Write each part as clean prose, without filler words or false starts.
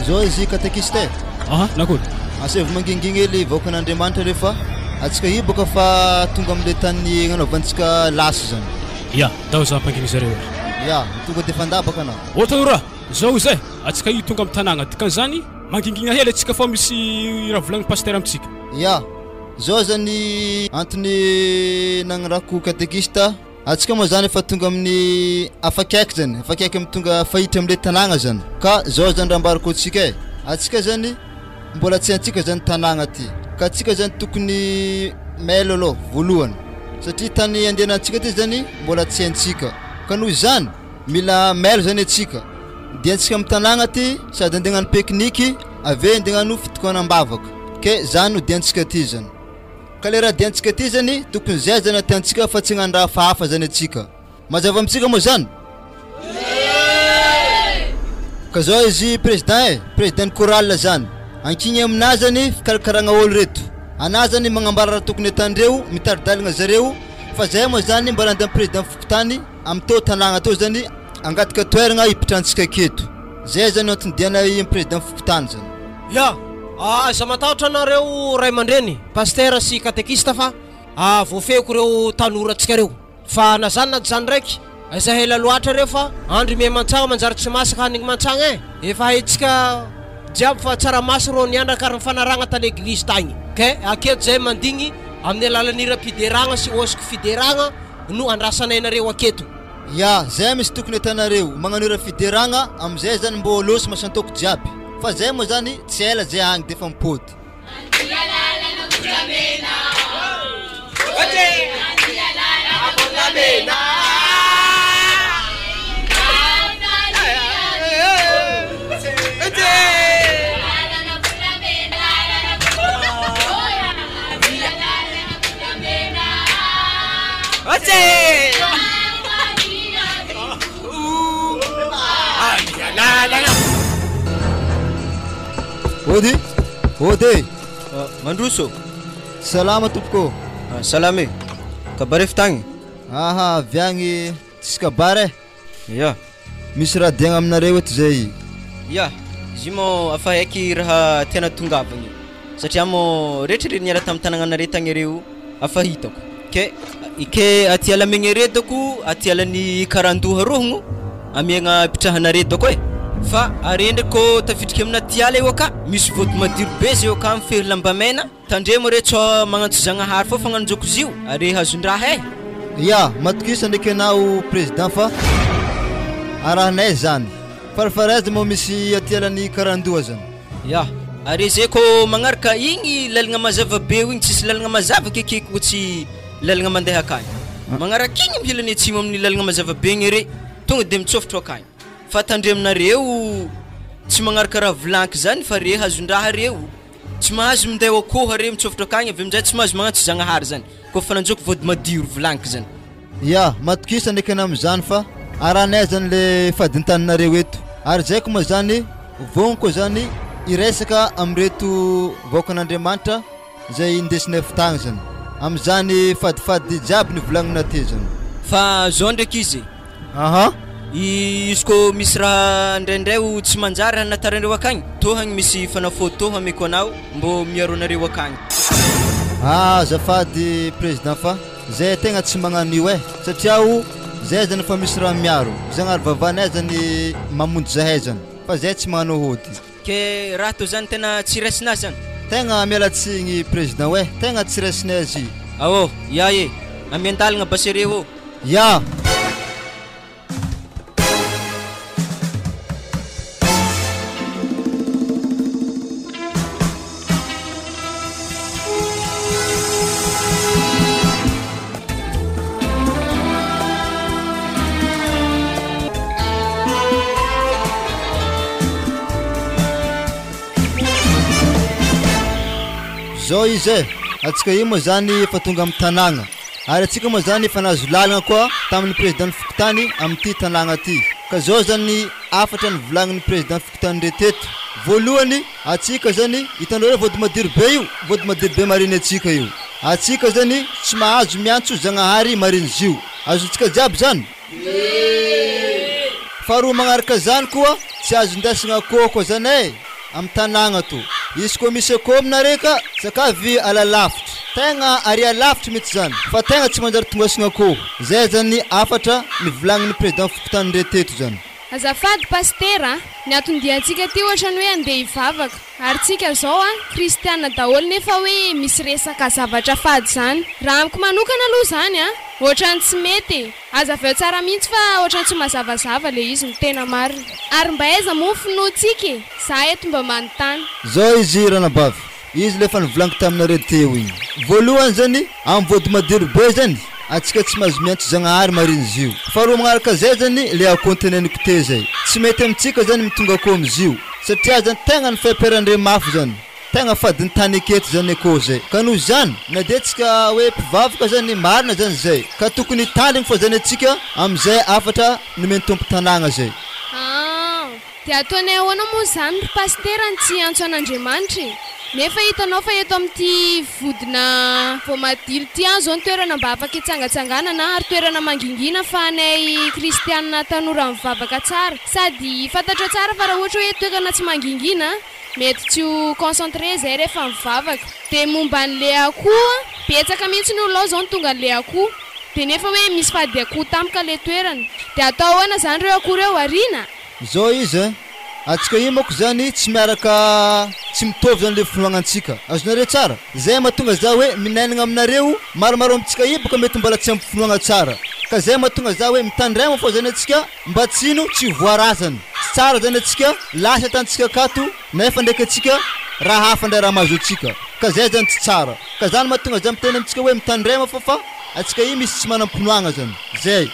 Zao izy katekista e. Aha, nakory? Asaivo mangingigny hely vahoakan'Andriamanitra reo fa antsika io boka fa tonga amle tany agnanaovantsika lasy zany. Ya, ndao za hampangigny zareo ary. Ya, tonga de fandabaka anao. Ô tanora, zao izy e, antsika io tonga am tanagna, dikan'izany mangingigna hely antsika fa misy raha volagnin'i pasitera amintsika. Ya, zao zany antony nagnirako katekista. Antsika moa zany efa tonga amin'ny afakaiky zany, afakaiky amin'ny tonga fahitra amin'ilay tanàgna zany. Ka zao zany raha ambarako antsika e, antsika zany mbola tsy antsika zany tanàgna ty, ka antsika zany tokony mailo aloha voalohany, satria tany andehanantsika ty zany mbola tsy haintsika, ka noho izany mila mailo zany antsika, dia antsika amin'ny tanàgna ty sady andeha hagnano pique-nique avy eo andeha hagnano fitokanam-bavaka, ke zany no diantsika ty zany. Ka le raha diantsika ty zany tokony zay zany atiantsika fa tsy hagnano raha hafahafa zany atsika. Mazava amintsika moa zany? Ka zao izy président e, président ny chorale zany, ankigny aminah zany fikarakaragna ôlo reto, anah zany magnambara raha tokony atandreo, mitari-dalagna zareo, fa zahay moa zany mbola andeha am président fokontany am tô tanàgna tô zany angataka toeragna hipitrantsika aketo, zay zany antony dianay am président fokontany zany. Ya! Aza matahotra nareo ray aman-dreny, pasitera sy katekista fa voafehiko ireo tanorantsika ireo. Fa na zany na tsy zany ndraiky, aiza hela loatra reo fa andry miha mantsagna manjary tsy masaka hanigny mantsagna eh! Efa haintsika jiaby fa tsaramaso rô niandraka ary nifanaragna tany eglizy tagny. Ke aketo zay mandigny amin'ny alalan'ny hiram-pideragna sy hosoko fideragna no andrasanay anareo aketo. Ya, zay misy tokony atanareo, magnano hira fideragna amizay zany mbô lôsy masantôko jiaby, fa zay moa zany tsy ela zay agny defa mipody. Ody, ody e! Mandroso. Salama tompoko ô. Salama e. Kabary avy tagny? Aha, avy agny tsisy kabary e. Ya. Misy raha diagna aminareo eto zay. Ya, izy io moa afa haiky raha tiana tongavagna io satria moa rehetra re niala tamin'ny tanagnanare tagny reo afa hitako ke ke aty alamegna re dôko aty alan'ny karandoha rôhogno amiagna ipitrahanare dôko e fa are ndraiky kô tafidriky amina atiala io aka misy vôdy madiro be zay eo aka mifehy lambamena Tandremo re tsao magnantso Zagnahary fô fagnanjoko zio are hazondraha eh. Ya, matokisa ndraiky anao président fa arahanay zany. Farifaraiza moa misy aty alan'i Karandoha zany? Ya, are zay kô magnaraka igny lalagna mazava be igny tsisy lalagna mazava akekeko tsy lalagna mandeha akagny. Magnaraka igny mihilany atsimo amin'ny lalagna mazava be igny are tonga de mitsôfotro akagny. Fa tandremonareo tsy magnaraka raha volaniko zany fa re hazondraha reo. Tsy mahazo minday akoho are mitsofotra akagny avy aminjay tsy mahazo magnantso Zagnahary zany koa fa nanjoko vody madiro volagniko zany. Ya, matokisa ndraiky anao amizany fa arahanay zany le fadintaninareo eto ary zay ko moa zany vognoko zany hiresaka amireto vahoakan'Andriamanitra zay indesinay avy tagny zany amizany fadifady jiaby nivolagninao teo zany. Fa zao ndraiky izy e. Aha. Izy kô misy raha ndraindray ho tsy manjary hanataranareo akagny, tohagny misy fanafody tô hameko anao mbô miaro anareo akagny. Ah azafady président fa zay tegna tsy magnano io eh satria o zay zany efa misy raha miaro, Zagnahary vavanay zany mamonjy zahay zany fa zay tsy magnano hody. Ke raha tô zany tena tsy raisinà zany? Tegna miala tsigny président eh, tegna tsy raisinay azy. Aô, ya e, amian-dalagna basere ô. Ya! Zao izy e, antsika io moa zany efa tonga amin'ny tanàgna. Ary antsika moa zany efa nahazo lalagna koa tamin'ny président fokontany amin'ity tanàgna ty. Ka zao zany ny hafatra novolagnin'ny président fokontany ndre teto. Voalohany, antsika zany, hitanareo vody madiro be io, vody madiro be mariny antsika io. Antsika zany tsy mahazo miantso Zagnahary mariny zio. Azontsika jiaby zany? Faharoa magnaraka zany koa, tsy azo indasigna akoho koa zany e! Amy tanàgna tô. Izy koa misy akô aminare ka sakavy ala lavitra. Tegna aria lavitra mitsy zany fa tegna tsy manjary tongasogna akô. Zay zany hafatra nivolagniny président fokontany ndre teto zany. Azafady Pasitera a! Ny anton-diantsika aty ohatrany hoe andeha hivavaka, ary tsika zao a, kristiana daholo nefa hoe misy resaka zavatra fady zany. Raha amiko manokana aloha zany a, ohatrany tsy mety e! Hazavao tsara mihitsy fa ohatrany tsy mazavazava le izy no tena marina. Ary mba aiza moa ny finoantsika e? Za eto mba manontany. Zao izy ranabavy, izy le efa nivolaniko taminareo teo igny. Voalohany zany, am vody madiro be zany, atsika tsy mahazo miantso Zagnahary mariny zio. Faharoa magnaraka zay zany le akoho teneniko teo zay. Tsy mety amitsika zany mitonga akoho amzio. Satria zany tegna ny feperan-dre mafy zany. Tegna fadin'ny tany aketo zany akô zay. Ka noho izany, na dia tsika hoe mpivavaka zany, marina zany zay. Ka tokony hitandrigny fô zany atsika amizay hafatra nomen'ny Tompo tanàgna zay. Aa! Dia ataonay ahoana moa izany ry Pasitera ny tsy hiantso an'Andriamanitra e? Nefa hitanao fa eto amin'ity vodina voamadilo ity any izao ny toerana mba afaka hitsangatsanganana ary toerana mangingina afahanay kristianina tanora mivavaka tsara. Sady fantatrao tsara fa raha ohatra hoe toerana tsy mangingina, Mety tsy ho concentré zay rehefa mivavaka. De momba an'le akoho an, betsaka mihitsy ny olona ao zao no tonga an'le akoho. De nefa hoe misy fady akoho tampoka le toerana. De atao ahoana zany reo akoho reo, ariana? Zao izy an, antsika io manko zany tsy miaraka tsy mitovy zany le finoagnantsika, azonareo tsara? Zay mahatonga za hoe minainagna aminareo, maromaro amintsika io boka mety mbola tsy ampy finoagna tsara, ka zay mahatonga za hoe mitandrema fô zany antsika Mba tsy ino tsy voarazana. Tsy tsara zany atsika lasa tantsika akato nefa ndraiky atsika raha hafa ndray raha mahazo atsika ka zay zany tsy tsara ka zany mahatonga za miteny amitsika hoe mitandrema fa fa atsika io misy tsy manampinoagna zany zay.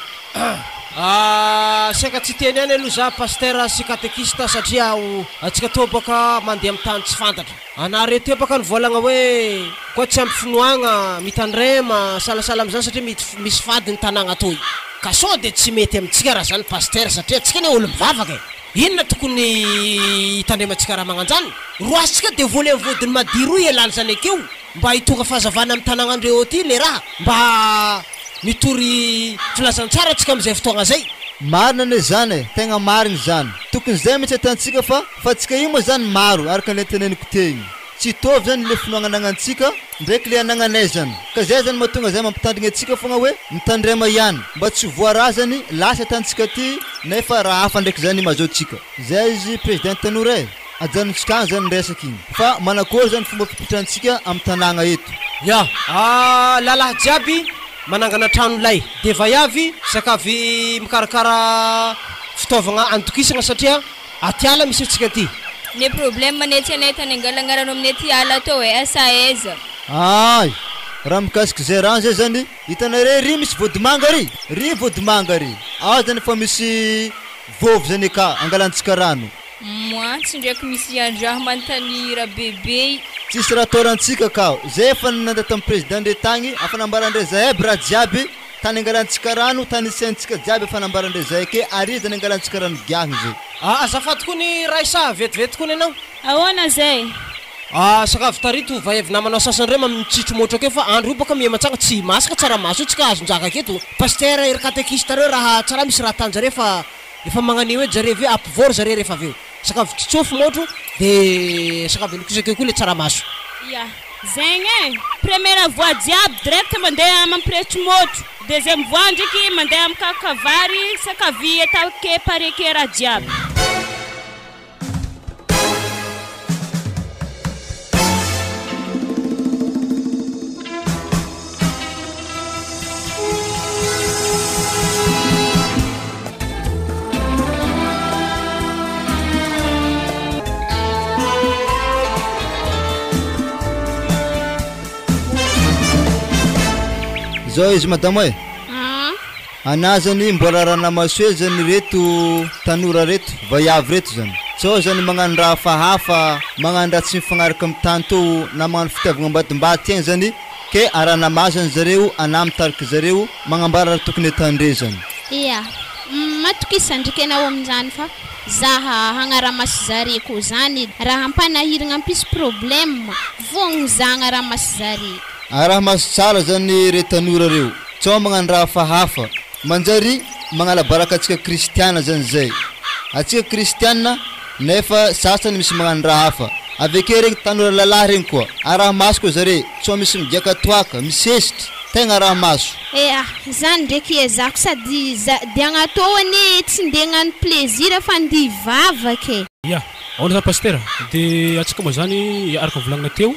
Ah saika tsy hiteny ihany aloha za pasitera sy katekista satria atsika toa baka mandeha am tany tsy fantatra. Anareo teo baka nivoalagna hoe koa tsy ampy finoagna, mitandrema, salasala amizany satria mety misy fady ny tanagna toy. Ka sao de tsy mety amintsika raha zany Pasteur satria tsika anie olo mivavaka e! Inona tokony hitandremantsika raha magnanjany? Roasintsika devoly am vodiny madiro io ialany zany akeo mba hitonga fahazavana am tanagnandreo aty le raha mba mitory filazantsara tsika amizay fotoagna zay. Marina anie zany e, tegna marigny zany. Tokony zay mitsy atantsika fa fa tsika io moa zany maro araka le teneniko teo igny. Tsy hitovy zany le finoagna anagnantsika ndraiky le anagnanay zany. Ka zay zany mahatonga zay mampitandrigny antsika fogna hoe mitandrema ihany mba tsy ho voarazany lasa atantsika aty nefa raha hafa ndraiky zany mahazo antsika. Zay izy président tanora e! Ajanontsika agny zany resaka igny. Fa manakôry zany fomba fipitrantsika am tanàgna eto? Ya, lalahy jiaby manangana trano lay de vaiavy sakavy mikarakara fitaovagna andokisagna satria aty ala misy antsika aty. Ne problème ne tsy anay tany angalagna rano aminay aty ala tô e, asa aiza? Aay! Raha mikasika izay rano zay zany, hitanareo ry misy vodimanga ry? Ry vodimanga ry! Ao zany efa misy vôvo zany eka angalantsika rano. Moi tsy ndraiky misy andraha manontany Rabebe. Tsisy raha ataorantsika ka, zay efa nanda tam président ndre tagny, afa nambarandre zahay aby raha jiaby, tany angalantsika rano, tany isiantsika jiaby efa nambarandre zahay ke ary zany angalantsika rano giahiny zay. Ah azafady koa ny Raissa, vetivety kony ianao. Ahoana zay? Ah sakavy tarito vaiavy namanao sasany reo mitsitro môtro akeo fa andro io bôka miha-matsanga tsy masaka tsaramaso io tsika azon-jaka aketo. Pasitera ery katekista reo raha tsara misy raha atan-jareo fa Efa magnanio hoe jare ve ampivory zare rehefa avy eo. Sakafo tsy tsofy motro de sakafo velokisa akeo koa le tsaramaso. Ya, zegny e! Première voie jiaby direct mandeha mampirehitry môtro, deuxième voie ndreky mandeha mikaka vary sakavy atake pareke raha jiaby. Zao izy madama e. Anah zany mbola ranamaso hely zany reto tanora reto, vaiavy reto zany. Tsao zany magnano raha hafahafa, magnano raha tsy mifagnaraka am tany tô na magnano fitiavagna ambadimbaty egny zany ke aranamaso zany zareo, anah mitariky zareo magnambara raha tokony atandre zany. Ia, matokisa ndriky enao amin'izany fa zaha hagnaramaso zare ko zany raha ampanahiragna ampisy problème vogno za hagnaramaso zare. Arahamaso tsara zany re tanora reo. Tsao magnano raha hafahafa. Manjary magnala baraka antsika kristiana zany zay. Antsika kristiana Nefa sasany misy magnano raha hafa. Avy ake regny tanora lalahy regny koa, araha maso koa zare sao misy migiaka toaka, misesitry, tegna araha maso. Ea, zany ndreky iezako sady za dia agnatô anie tsy ndeha agnano plaisir fa ndeha hivavaka e. Ya, ahoana zany Pasitera? De antsika moa zany araka ny volagnina teo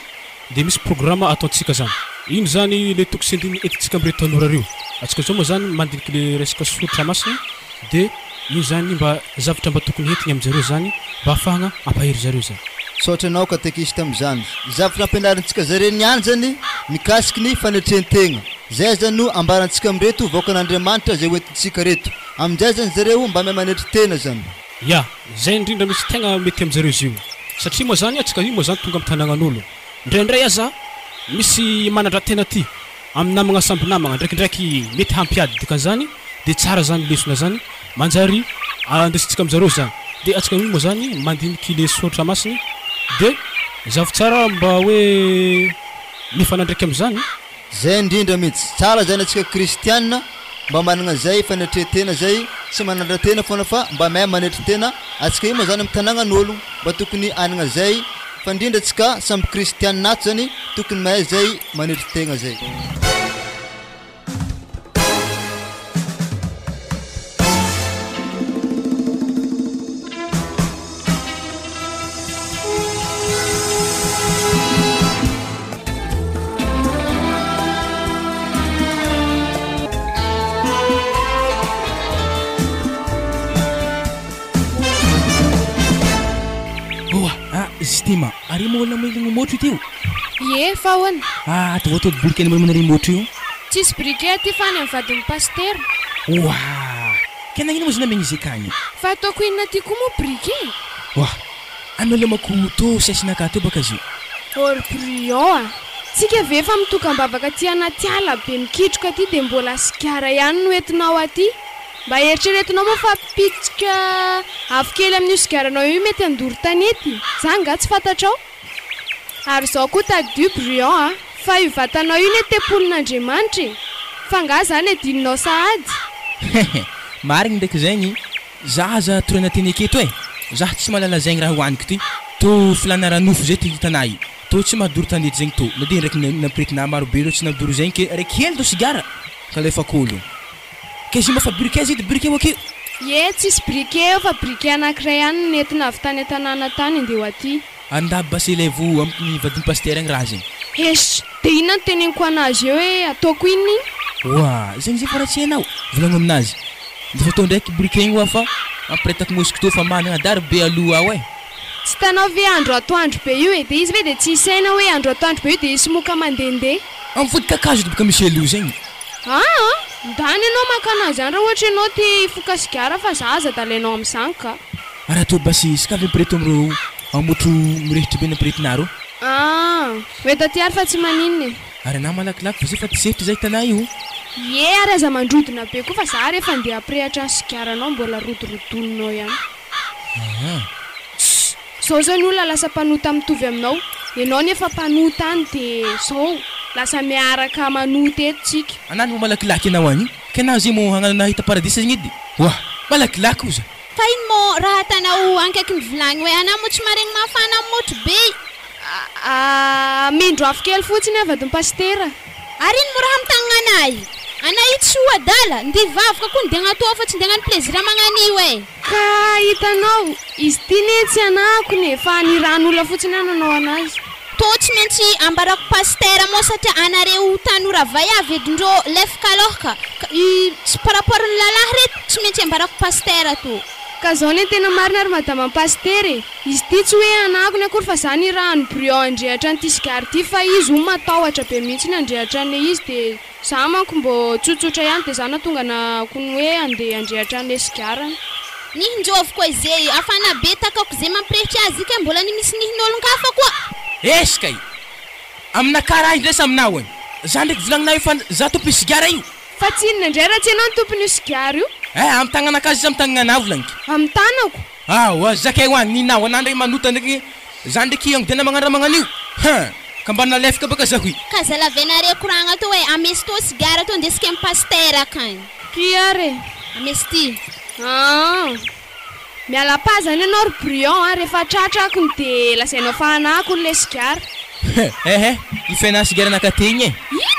de misy programme ataontsika zany. Ino zany le toko sy andininy entintsika amin'ireo tanora ireo? Antsika zao moa zany mandiniky le resaka soratra masina de ino zany mba zavatra mba tokony entigny aminjareo zany mba ahafahagna hampahery zareo zany. Misaotra anao katekista amizany. Zavatra ampianarintsika zare niany zany mikasiky ny fanetren-tegna. Zay zany no ambarantsika amin'ireto vahoakan'Andriamanitra zay hoentintsika reto. Aminjay zany zareo mba mahay manetry tena zany. Ya, zay indrindra mihitsy tegna mety aminjareo izy io. Satria moa zany antsika io moa zany tonga am tanagnan'olo. Indraindray aza misy manandra-tena aty amin'ny namagna samby namagna ndraikindraiky mety hampiady dikan'izany dia tsara zany lesona zany manjary andesintsika aminjareo zany dia antsika io moa zany mandiniky le soratra masina dia zavo tsara mba hoe mifanandraiky amin'izany. Zay indrindra mintsy, tsara zany antsika kristiana mba managna zay fanetren-tena zay, tsy manandra-tena fona fa mba mahay manetry tena, antsika io moa zany am tanagnan'ologno mba tokony hanagna zay fa indrindra antsika samby kristiana ato zany tokony mahay zay manetry tegna zay. Oa, ah, Ztima, ary moa olona mailagna môtro ity io? Ie, fa ahoana? Ah, ato vao tody boriky any maimana ry môtro io. Tsisy briquet aty fa any amin'ny vadin'ny pasitera. Oa, ke nagnino moa izy namegna izy akagny? Fa ataoko inona aty koa moa briquet e? Oa, Anao le mako tô sesina ka teo baka zio. Or brouillon a! Tsika ve efa mitokam-bavaka aty anaty ala be mikitroka aty dia mbola sigara ihany no entinao aty? Mba eritreretinao moa fa pitsika afo kely amin'io sigaranao io mety handoro tanety? Zany nga tsy fantatrao? Ary zao koa tadidio brouillon a! Fa io vatanao io ne tempolin'Andriamanitra e! Fa nga zany adinonao sahady? Hehe! Marigny ndraiky zegny Za aza torana teny aketo e! Zah tsy mahalala zegny raha hoaniko ty, tô filana ara-nofo zay ty tanà i, tô tsy mahadoro tanety zegny tô, na de ndraiky nampiretina maro be reo tsy nadoro zegny ke raiky hely tô sigara ka alefako olo. Ke izy mba fa briquet zay de briquet ho akeo. Ie, tsisy briquet eo fa briquet anakiray ihany no nentina avy tany an-tanàna tany andeha ho aty. Anda basy elaivo amin'ny vadin'i pasitera agny raha zegny. Eish! De inona no teneniko anazy eo hoe ataoko inona iny? Oa! Zegny zay fa raha tsy hainao, volagno aminazy. Ndefa atao ndraiky briquet igny hoa fa ampiretako moskito fa managna dary be aloha ao eh. Tsy hitanao ve andro atoandro be io e! De izy ve de tsy hisaina hoe andro atoandro be io de hisy moka mandehandeha. Amin'ny vody kakazo edy boka misy elo zegny. Aa! Ndany ianao maka anazy any raha ohatra ianao te hifoka sigara fa za aza adalainao amin'izany ka. Ary atao basy izy ka ve mipireto amin'ireo motro mirehitra be nampiretinareo? Aa! Ho eto aty ary fa tsy maninona e! Ary anah malakilaky fa zay fa tezitra zay tanà io. Ie ary aza mandrodona be koa fa za ary efa ndeha hampirehatra ny sigaranao mbola rodorodoninao ihany. Aa! Tss! Zao zao ny olona lasa mpanota mitovy aminao, ianao nefa mpanota any de zao lasa miaraka manota eto tsika. Anah no malakilaky anao any ka enah zay mo hagnano nahita paradisa zegny edy? Oa! Malakilaky oza! Fa ino mô raha atanao ankaiky ny vilagny hoe anah mo tsy maregny mafana motro be. Aa mindro afo kely fotsiny aho vadin'i pasitera. Ary ino mo raha mitagnana anah io? Anah io tsy ho adala, ndeha hivavaka koa ndeha agnatô fa tsy ndeha hagnano plaisir magnan'io eh. Ka hitanao, izy ity ne tsy anahako ne fa nirahan'olona fotsiny aho nanao anazy. Tô tsy maintsy ambarako pasitera moa satria anareo tanora vaiavy edy ndrô lefaka aloha ka tsy par rapport ny lalahy reto tsy maintsy ambarako pasitera tô. Ka zao ne tena marina ry madama pasitera e! Izy ity tsy hoe anakony akory fa za nirahan'i Bruant handrehatra an'ity sigara ity fa izy hono matahotra be mihitsy handrehatra an'le izy de za manko mbô tsotsotra ihany de za nahatonga anakony hoe andeha handrehatra an'le sigarany. Nihinjovy koa izay hafana be takako zay mampirehitra azy ika mbola ny misy nihin'olon-kafa koa. Esy kay! Aminakahy raha indray sa aminao e? Za ndraiky volagninao io fa za tompon'io sigara io. Fa tsy inona indray raha tsy ianao no tompon'io sigara io. Eh, amin'ny tagnanakahy izy sa amin'ny tagnanao volagniko? Amin'ny tanako. Aoa, zakay ho any ninao, anah ndray manota ndraiky, za ndraiky angidina magnano raha magnan'io. Hein! Ka mba nalefaka baka zaho i. Ka zalavenareo koragna tô e, amesy tô sigara tô ndesiko am pasitera akagny. Ty ary e. Amesy ty. Aa! Miala pas zany ianao ry Bruant a, rehefa tratra akony de lazainao fa anah akony le sigara. Ehe, i Fena sigara naka tegny e!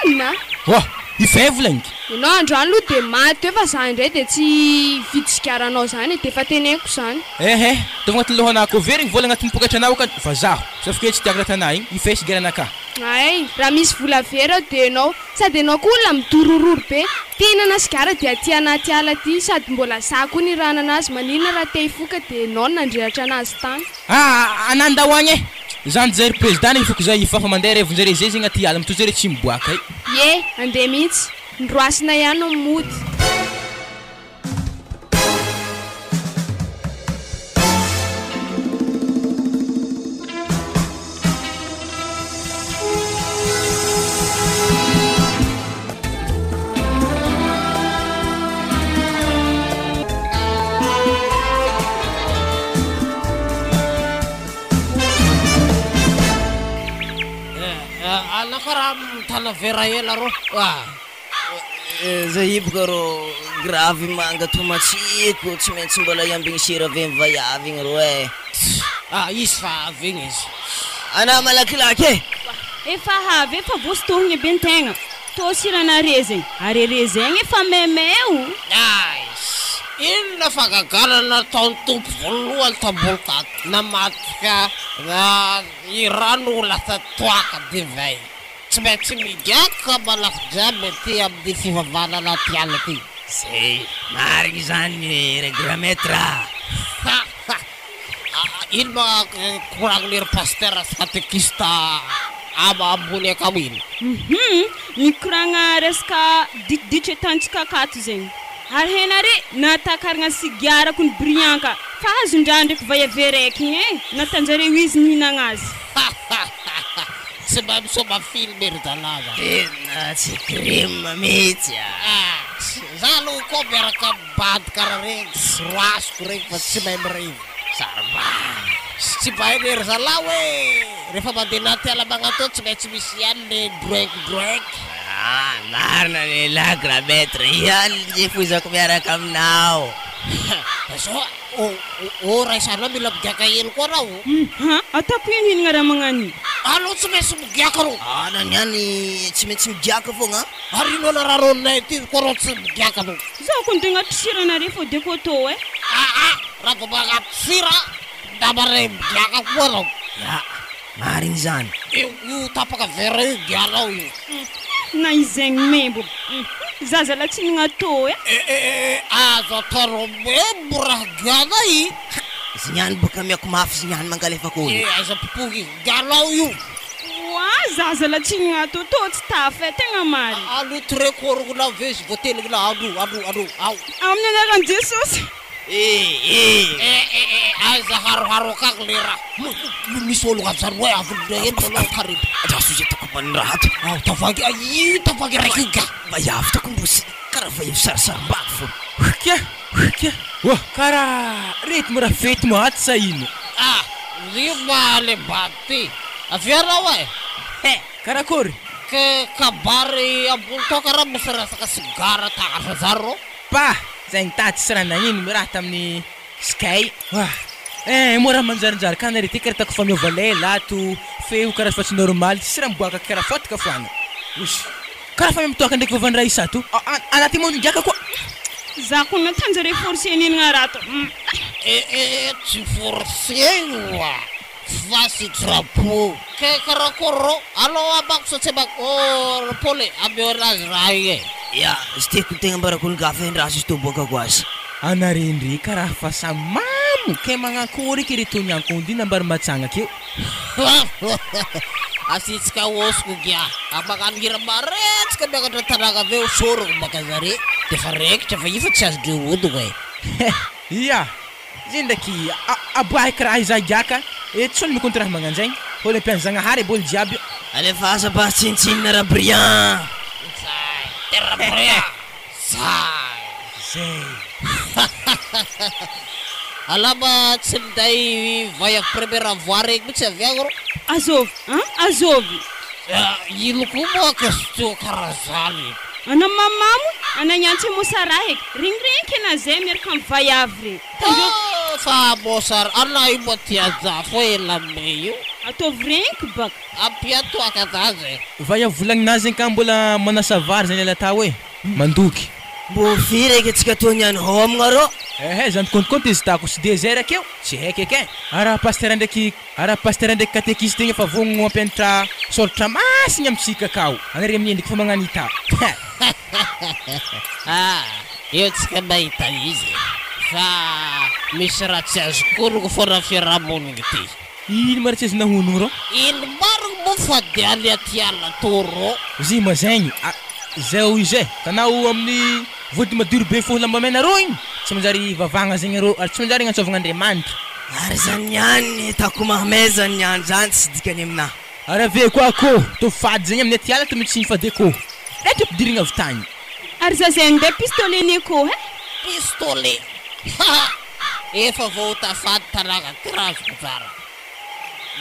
Inona? Oa! I Fe volagniko! Ianao androany aloha de maty eo fa za indray de tsy hividy sigaranao zany e, de efa teneniko zany. Ehe, ataovy agnatin'ny lohanà akao, very ny vola agnatin'ny poketranao akany fa zaho, sauf que tsy tiako raha tanà igny, i Fe sigara nakà. Hay, raha misy vola very ao de enao, sady enao koa olona midorororo be, te hihinana sigara de aty anaty ala aty, sady mbola za koa nirahana anazy, maninona raha te hifoka de enao no nandreratra anazy tany. Ah ah nandao agny eh! Zany jery président ny foko zay fa fa mandeha revonjare zay zegny aty ala mitohy zare tsy miboaka eh. Ie, andeha mihitsy. Ny roasina ihany no mody. Anao karaha mitana vera ela rô ah. Zay boka rô gravy manga to matsiko tsy maintsy mbola hiambigny sira avy amy vaiavy igny rô eh. Ah izy fa avy igny izy. Anà malakilaky eh. Efa avy efa voasitohigny be ntegna. Tô siranare zegny, arere zegny efa maimay o. Nice! Inona fahagagana nataon'ny Tompo voalohany tambony tato? Namadika ny rano ho lasa toaka divay. Tsy maintsy migiaka malaky jiaby aty amin'ny fivavahana anaty ala aty. Zay marigny izany ry grand maître a! Ino ma koragny ry pasteur sy catéchiste ama ambony akao iny? Hum, mikoragna resaka ditiditry atantsika akato zegny. Ary hainare nahatakaragna sigara ko ny Brianka fa azon-draha ndraiky vaiavy araiky igny e, natanjareo izy nihinagna azy. Tsy mba misoma film ry zalahy za. Tena tsy crime mihitsy a! Za aloha koa miaraka am bandy karaha regny tsy roasiko regny fa tsy mahay mirevy. Sarobady. Tsy mba hain'i ry zalahy hoe rehefa mandeha anaty ala magnatô tsy maintsy misy ihany le droinky droinky. Ah marina lehilahy grand maître, ihany ny foizako miaraka aminao. Zao ô ô raisanao mila migiaka hely koa anao. Ha ataoko ino hinagna raha magnano io. Alou tsy maintsy migiaka rô. Ana niany tsy maintsy migiaka fogna an. Ary ino anararonay ty koa rô tsy migiaka anao. Zao ko nde agnaty sira nareo fô de kôtô eh. Aa raha vao magnaty sira ndamare migiaka koa anao. Ya, marigny zany. Io io tapaka vera io gianao io. Na izegny membo. Zaza la tsy nignatô eh. Eh eh eh azo atao rô membo raha gianay. Zigny boka amiako mafy zigny mangalefako olo. Eh aiza popoky io gianao io. Oa zaza la tsy nignatô tô tsy tafa eh tegna marigny. Alo toreko orognonao ve izy voateligna alo alo alo ao. Amin'ny anaran'i Jesosy. Eh eh. Eh eh eh aiza haroharo akagny le raha. Misy olo avy zany hoe avy ndray eny manao karibo. Andraso izy ataoko ambany raha ato. Ao tavoahangy io tavoahangy raiky io ka. Vaiavy tako mbosy karaha vaiavy sarisarim-bavy fô. Kia kia oa karaha reto mo raha fety mo ato sa ino? Ah io ma le bandy ty. Avia anao eh. He karakory? Ke kabary ambony tao karaha misy resaka sigara tahaka zany rô. Pah! Zay nitady tsy raha nagnino raha tamin'ny sky. Wah! Eh moa raha manjarinjary ka nare ty karaha ataoko fa miova lela ato feo karaha fa tsy normal tsisy raha miboaka karaha fotaka foagna. Ossy! Karaha fa mitoaka ndraiky vavan'ny Raissa to. Anaty moa migiaka koa. Za ko natanjare forcer ninagna raha to. Eh eh tsy forcer io a! Fa sitrapo. Ke karakory rô? Alô abako sa tsy abako? Ô ry Paoly e, ameo anazy raha igny e. Ya, izy tiako ny tegna ambarako olon-kafa e, ndraso izy tô boakako azy. Anare ndre karaha fa samy mamo ke magnankory eky reto niankondi nambary matsagna akeo. Asitsika hosoko gia, a magnano hira maretsika miakatra tanagna avy eo sorogno baka zare defa raikitra fa io fa tsy azondreo odigna e. Ia, Zay ndraiky aboahy kiraha izaho giaka e tsy olo mikonty raha magnanjegny olo ampiany zagnahary aby olo jiaby. Alefaso ba tsinontsinona ra Brian. Zay de ra Brian zay. Zay. Alama tsy minday vaiavy première voie regny mitsy avy agny rô. Azôvy an azôvy. Ino koa moa question karaha zany. Anao mamamo, anao niantso i Mosara eky, regniregniky anah zay miaraka am vaiavy regny. Tandreo. Oh! Fa mosary anah io mba tia za fô ela be io. Ataovy regniky baka. Ampia toaka za zay. Vaia volagnina zegny ka mbola manasa vary zany ialahy tao e. Mandoky. Mbô firy eky antsika tô niany homagna rô? Ehe zany kontikonty izy tako sy désert akeo tsy haiko eky e. Ara pasitera ndraiky ara pasitera ndraiky katekista igny efa vognono hampianatra sôratra masigna amintsika akao. Anare amin'ny endriky fa magnano ita. Ah, eo tsika mahita izy e. Fa misy raha tsy azoko honogno fôna fiarahamonigny ty. Ino ma raha tsy azonao honogno rô? Ino marigny moa fa de any aty ala tô rô? Zy ma zegny a, zao izy e, tanao amin'ny vody madiro be fôho lamba mena rô igny, tsy manjary ivavahagna zegny rô ary tsy manjary agnantsôvagna Andriamanitra. Ary zany niany tako mahamay zany niany zany tsy dikany aminah. Ary avy eo koa akôho tô fady zegny amin'ny aty ala tô mitsiny fady akôho reto ampidirigna avy tagny. Ary za zay andeha pistolet ny akôho eh. Pistolet! Haha! Efa voahota fady tanagna ty raha azoko tsara.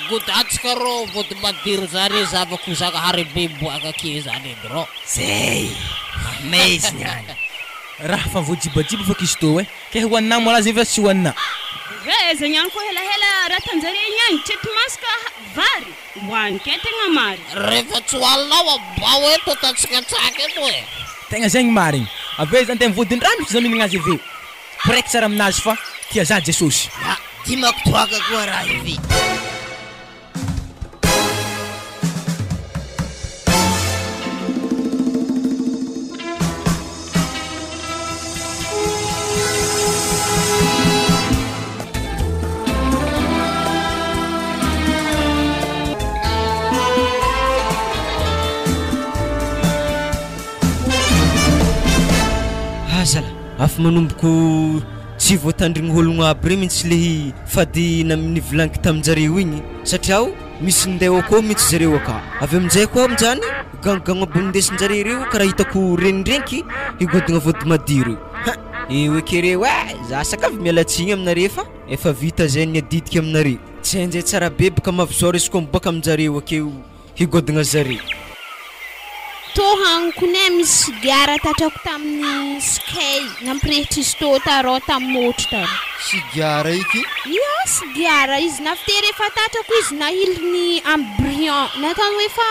Godantsika rô vody madiro zany zavako zagnahary be miboaka aké zany edy rô. Zay! Mahamay izy niany. Raha fa voajibajiba fa kisto eh. Ke ho anà moa raha zegny fa tsy ho anà. Ve aiza niany koa helahela raha tanjare niany tsy eto maso ka vary hoany ke tegna marigny. Refa tsy hoaninao ambao eto atantsika tsaka eto e. Tegna zegny marigny. Avy eo izy andeha mivodin-drano mitsy za mihinagna azy avy eo. Praiky tsara aminazy fa tia za Jesosy. Ya, dimako toaka koa raha ivy. Azala, afa manomboko tsy voatandrigny ôlogno aby regny mintsy lehy fady nam- nivolaniko taminjareo igny satria o misy ninday akôho mintsy zareo aka, avy aminjay koa aminjany gangagno aby nindesin-jare reo karaha hitako renindreniky higodogna vody madiro, hein! Eo eky reo ai, za sakavy miala tsiny aminare fa efa vita zay ny adidiky aminare, tsy hainjay tsara be bôka mavisaora izy koa miboaka aminjareo akeo higodogna zare. Tohaniko ne misy sigara tatrako tamin'ny skay nampirehitra izy tô tarô tamin'ny môtro tarô. Sigara iky? Ia, sigara izy nafitery efa tatrako izy nahiliny amy brillant nataony hoe fa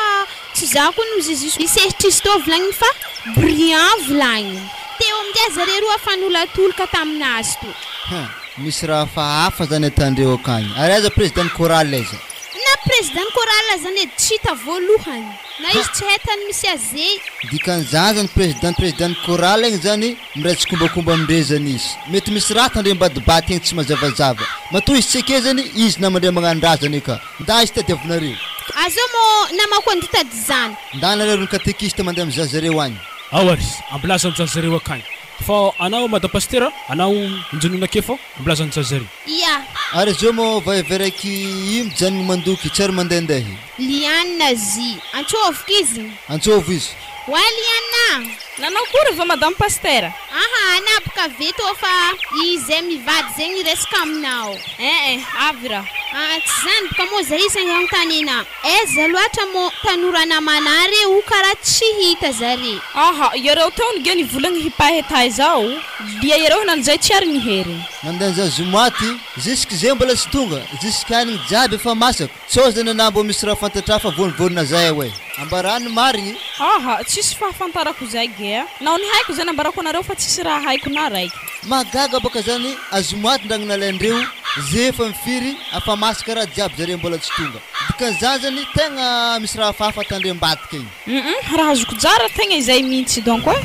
tsy za koa no zizi nisehitra izy tô volagniny fa brillant volagniny. Teo aminjay zare roa fanolatoloka taminazy tô. Hein, misy raha hafahafa zany atandreo akagny. Ary aiza président ny chorale aiza? Na président ny chorale zany edy tsy hita voalohany na izy tsy hay tany misy azy ey. Dikan'izany zany président président ny chorale igny zany miray tsikombakomba amindreo zany izy. Mety misy raha tandreo ambadibaty egny tsy mazavazava. Matoa izy tsy eke zany izy namandreo magnano raha zany eka. Nda izy tadiavinareo. Azao mô namako andia tady zany. Nda nareo ry katekista mandeha mizaha zareo agny. Ao ary, ambilaza ny zaza zareo akagny. Fa anao madame pasitera, anao mijanona ake fô ambilaza ny zaza zareo. Ia. Ary zao moa vahivay raiky io mijanogno mandoky tsy ary mandehandeha. Liana zy. Antsôviko izy. Antsôvo izy. Oa Liana a! Nanao akory va madame pasitera? Aha, anaboka ve tô fa izay mivady zegny hiresaka aminao. Eh eh, avy raha. Aa tsy zany boka moa zay isany agnontaniana aiza loatra mo tanora namana reo karaha tsy hita zare. Aha, iareo teo nge nivolagna hipahy taiza ao, lia iareo nanjay tsy ary niherigny. Nandeha zoma ty, jusque zay mbola tsy tonga, jusque hanigny jiaby efa masaka, sao zany anah mbô misy raha fantatra fa vonivonina zay oe. Ambarà ny marigny. Aha, tsisy fahafantarako zay ge a. Nao ny haiko zay nambarako anareo fa tsisy raha haiko na raiky. Mahagaga baka zany azomaty ndragno nalaindreo ze efa mifiry afa masaka raha jiaby zare mbola tsy tonga. Dikan'izany zany tegna misy raha hafahafa tandre ambadika igny. Hum raha azoko tsara tegna izay mintsy donc eh.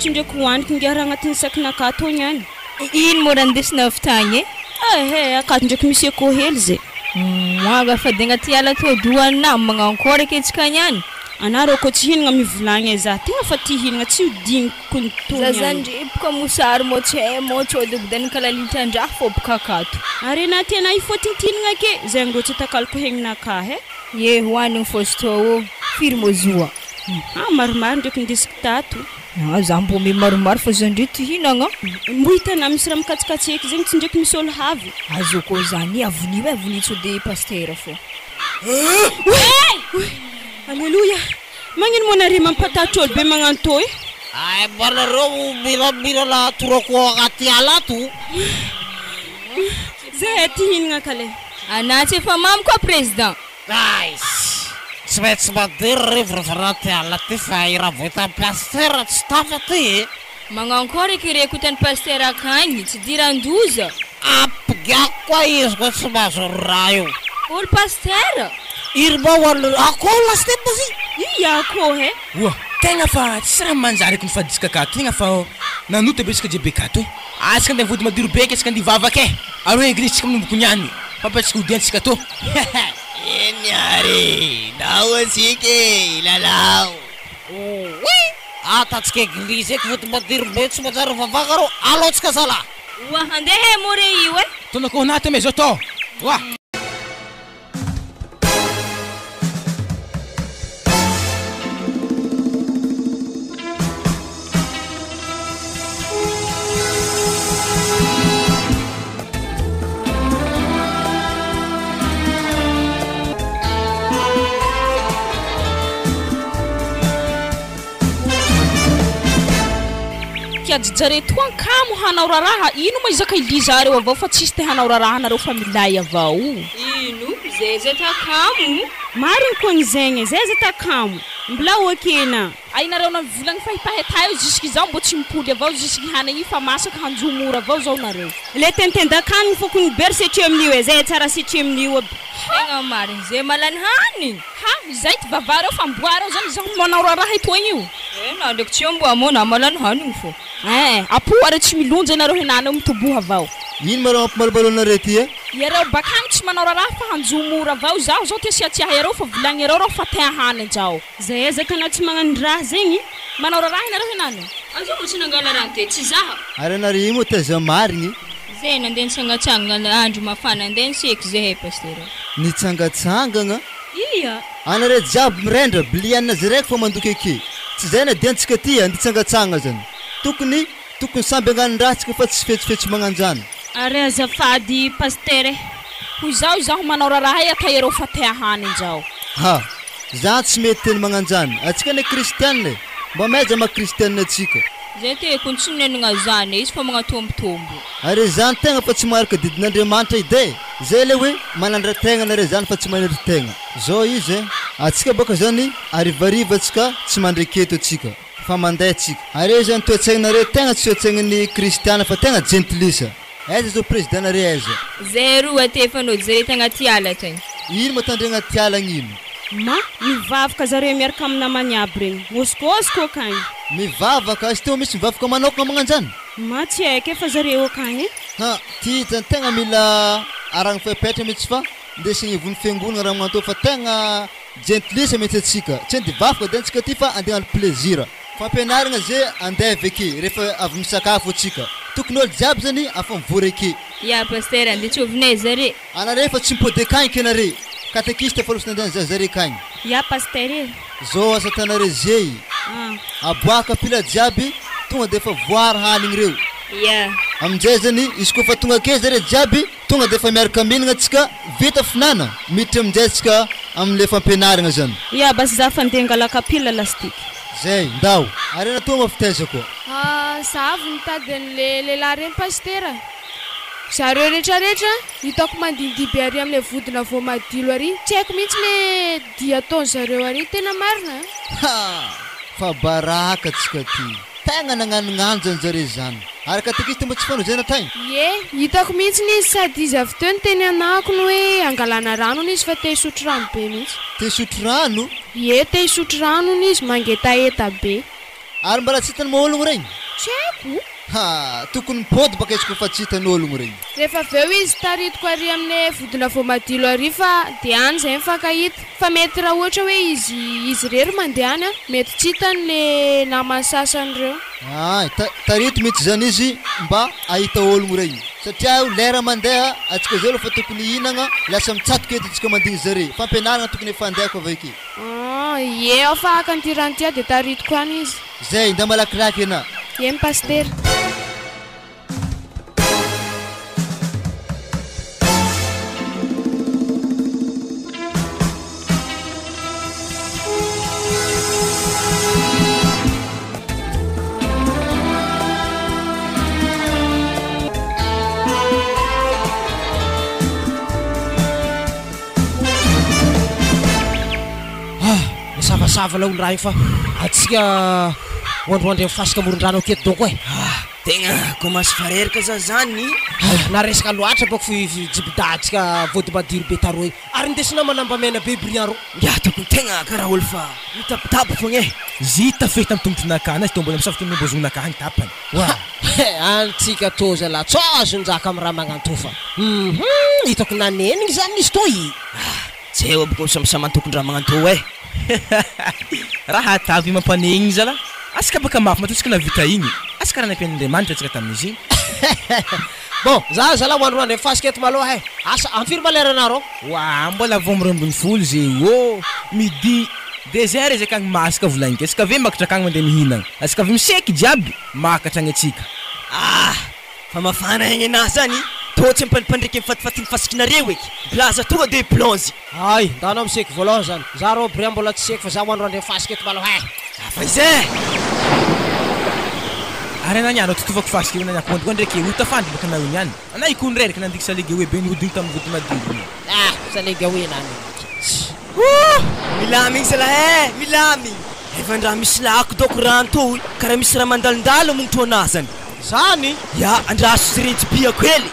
Tsy ndraiky hohaniko ngiahy raha agnatin'ny sakinakahy tô niany. Ino moa raha nindesina avy tagny e? Ehe, akato ndraiky misy écho hely zay. Moaga fa de agnaty ala tô dohanà magnankôry ake tsika niany. Anà rô kô tsy hihinagna mivolagna e za tegna fa tia hihinagna tsy hodigniko ny tô Za niany. zany boka mosary mô tsy hay mô tsô de godany kalalitran-draha fô boka akato. Ary anà tianà hifotintinagna ake, zegny rô tsy atakaloko hegnanakahy e. Ye hoanigny fô izy tô ô. Firy moa zoa? Ah, maromaro ndraiky ndesiko tato. Ah, za mbô ome maromaro fa za ndray ty hinagna. Mbo hitanà misy raha mikatsikatsa eky zegny tsy ndraiky misy ôlo havy. Azo koa zany, avonio e, avonio sao de pasitera fô. Oay! Aleloia! Magnino moa nare mampatahotra olo be magnano tô e? Ay mba nareo milamilana torako agnaty ala ato. Zahay aty hihinagna kale. Anà tsy efa mamo koa président. Nice! Tsy maintsy mandeha ry rivo refa anaty ala aty fa i raha vao hitan'i Pasitera tsy tafa aty e! Magnankory eky reko hitan'i Pasitera akagny, tsy diran-doza. Ampigako koa izy koa tsy mahazo ny raha io. Olo Pasitera! Iry mba ho an'ny akoho lastep zy? Ia akoho e! Oa! Tegna fa tsisy raha manjary eky mifadisika akato tegna fa nanota be tsika jiaby akato e! Atsika andeha vody madiro be eky atsika andeha hivavaka e! Ary hoe eglise tsika manomboko niany fampiatsika hodiantsika tô! Eny ary e! Ndao antsika e! Hilalao! Oay! Atatsika eglise eky vody madiro be tsy manjary vavaka rô! Alao tsika zalah! Oa! Handeha e moa re io e! Tonako anaty ame zao tô! Oa! Kiajijare toa kamo hanao raraha ino ma izaka iliza reo avao fa tsisy te hanao raraha nareo fa milay avao. Ino? Zay zay takamo. Mariny koa ny zegny zay zay takamo. Mbola okena. Ainareo na mivolagny fa hipahetahy io jusque izao mbô tsy mipoly avao jusque hanagny io fa masaka hanjo mora avao zao nareo. Le tentendakanigny fokony be ry setria amin'io e, zay tsara setria amin'io aby. Tegna marigny zay malany hanigny. Ha izay ty vava reo fa amboa reo zany izaho manao raraha etoagny io. Eh na ndraiky tsy amboa moa na malany hanigny fô. Eh apoho are tsy milonjy anareo henany eo mitoboha avao. Ino ma raha mampimalomalo anareo ty e? Iareo bakagny tsy manao raraha fa hanjo mora avao izaho zao ty asiatsiahy iareo fa volagny iareo reo fa te hahany anjao. Zay ezaka na tsy magnano raha zegny. Manao raraha ianareo henany. Aza moa tsy nangala rano te tsy zaha. Ary anareo io moa taiza marigny? Zay nandeha nitsangatsangana andro mafana nandeha niseky zahay pasitera. Nitsangatsangagna? Ia. Anareo jiaby mirendra bliana zay raiky fa mandoky ake. Tsy zay na diantsika ty andeha hitsangatsangana zany. Tokony tokony samby hagnano-draha tsika fa tsy fetsifetsy magnanjany. Ary azafady pasitera eh. Hoy izaho izaho manao raraha eh ata iareo fa te ahany njao. Ha! Za tsy mety teny magnanjany. Atsika anie kristiana e! Mba maiza maha kristiana atsika? Zay te kony tsy nenagna zany e, izy fa magnatômbotômbo. Are zany tegna fa tsy maharaka didin'Andriamanitra edy e! Zay le hoe manandra-tegna nareo zany fa tsy manery tegna. Zao izy e, atsika bôka zany arivariva atsika tsy mandreketo atsika fa mandeha tsika. Are zany toe-tsaignareo tegna tsy toe-tsaignan'ny kristiana fa tegna jentilisa. Aiza zao président nareo aiza? Zay roa aty efa nody tagnaty ala tagny. Ino ma tandregna aty ala gnino? Ma, mivavaka zareo miaraka amin'ny namany aby regny. Môsikôsiko akagny. Mivavaka? Izy teo misy mivavaka manokagna magnanjany? Ma, tsy haiko e fa zareo akagny e. Ha, ty zany tegna mila arahagna fepetra mitsy fa ndesigny ivon'ny fiangonagna raha magnantô fa tegna jentilisa mitsy atsika. Tsy andeha hivavaka de antsika ty fa andeha hagnano plaisir. Fampianaragna ze andeha avy ake rehefa avy misakafo atsika. Tokony olo jiaby zany afa mivory ake. Ya pasteur andeha tsovinay zare. Anare fa tsy mipody akagny ke nare. Katekista fa losy nandeha nizaha zare akagny. Ya pasteur e. Zao asa atanare zey. Ah. Aboaka pila jiaby tonga de efa voary hanigny reo. Ya. Aminjay zany izy koa fa tonga ake zare jiaby tonga de efa miaraka mihinagna atsika vita finanà miditra aminjay atsika amle fampianaragna zany. Ya basy za fa ndeha angala kapila lastique. Zay, ndao. Ary anatoa moa fitaiza koa. Ah, za avy nitady an'le lehilahy reny pasitera. Zareo retraretra hitako mandindihy be ary amle vodina voamadilo ary, tsy haiko mihitsy le dia ataon'zareo ary, tena marina a. Ha! Fa baraka tsika ty. Tegna nagnanognano zany zare zany. Ary katekista mba tsy fanao zay natay. Ie, hitako mihitsy izy sady izy avy teo niteny anahako ny hoe angalana rano hono izy fa te hisotro rano be mihitsy. Te hisotro rano? Ie, te hisotro rano hono izy, mangetaheta be. Ary mbala tsy hitan'ny maologno regny? Tsy haiko. Ha! Tokony mipody baka izy koa fa tsy hitan'ologno regny. Rehefa avy eo izy taritiko ary amin'ny vodina voamadilo ary fa dia any izay mifankahita. Fa mety raha ohatra hoe izy izy irery mandeha any an, mety tsy hitany le namany sasany ireo. Ay, ta tarito mihitsy zany izy mba ahita ologno regny. Satria io lera mandeha, atsika zao efa tokony hihinagna, lasa mitsatoka eto atsika mandigny zare. Fampianaragna tokony efa andeha koa avy ake. Ah. Ah, ie ao fa haka an'ity rano ity aho dia taritiko any izy. Zay, ndao malakilaky ianao. Eny Pasitera. Ah, misavasava laolo raha io fa antsika ho androandry amin'ny fasika amoron-drano aketo donko e. Ah, tegna commence fareraka za zany. Ah, naresaka loatra bako fi fijibidahantsika voadimadiry be taroa iny. Ary ndesina manamba mena be brillant rô. Ngiahy tokony tegna karaha olo fa mitapitapy fogna e. Zy tafehy tam tongotronakahy na izy tô mbola misafotra amin'ny bozonakahy ny tapany. Wa antsika tô zalahy tsao azon-jaka am raha magnantofa hum hitako nanenigny zany izy tô i. Ah tsy eo aby ko samy antokon-draha magnanto e. Raha atavy mampanenigny zalahy. Asaka baka mafy matoa tsika nahavita igny. Asa karaha nampian'Andriamanitra antsika tamin'izy igny. Bon, za zalahy ho androandry fasika eto maloha eh. Asa, am firy ma leranareo? Wa, mbola vao 12 ze ô! Midi, deux heures izy akagny masaka volagniko, asika avy makatra akagny mandeha mihinagna, asika avy miseky jiaby makatra agny atsika. Ah! Fa mafana egny enahy zany, tô tsy ampandripandriky ny fatifatin'ny fasikinareo eky, blaza tonga de plonge. Hay, ndana miseky voalohany zany. Za rô bria mbola tsy seky fa za ho androandry fasika eto maloha eh. Hafa izay eh! Ary anah niany totofako fasika io naniako koa ndraiky ho tafandry baka anah io niany. Anah io kony reraka nandiky salegy hoe be nihodiny tamin'ny vody madio io. Ah! Salegy hoe nany ndraiky. Ouh! Milamigny zalahy eh! Milamigny! Efa ndra misy lako dôko rano tô karaha misy raha mandalondalo amongotra anah zany. Zany? Ya, andraso sy rejibiako hely.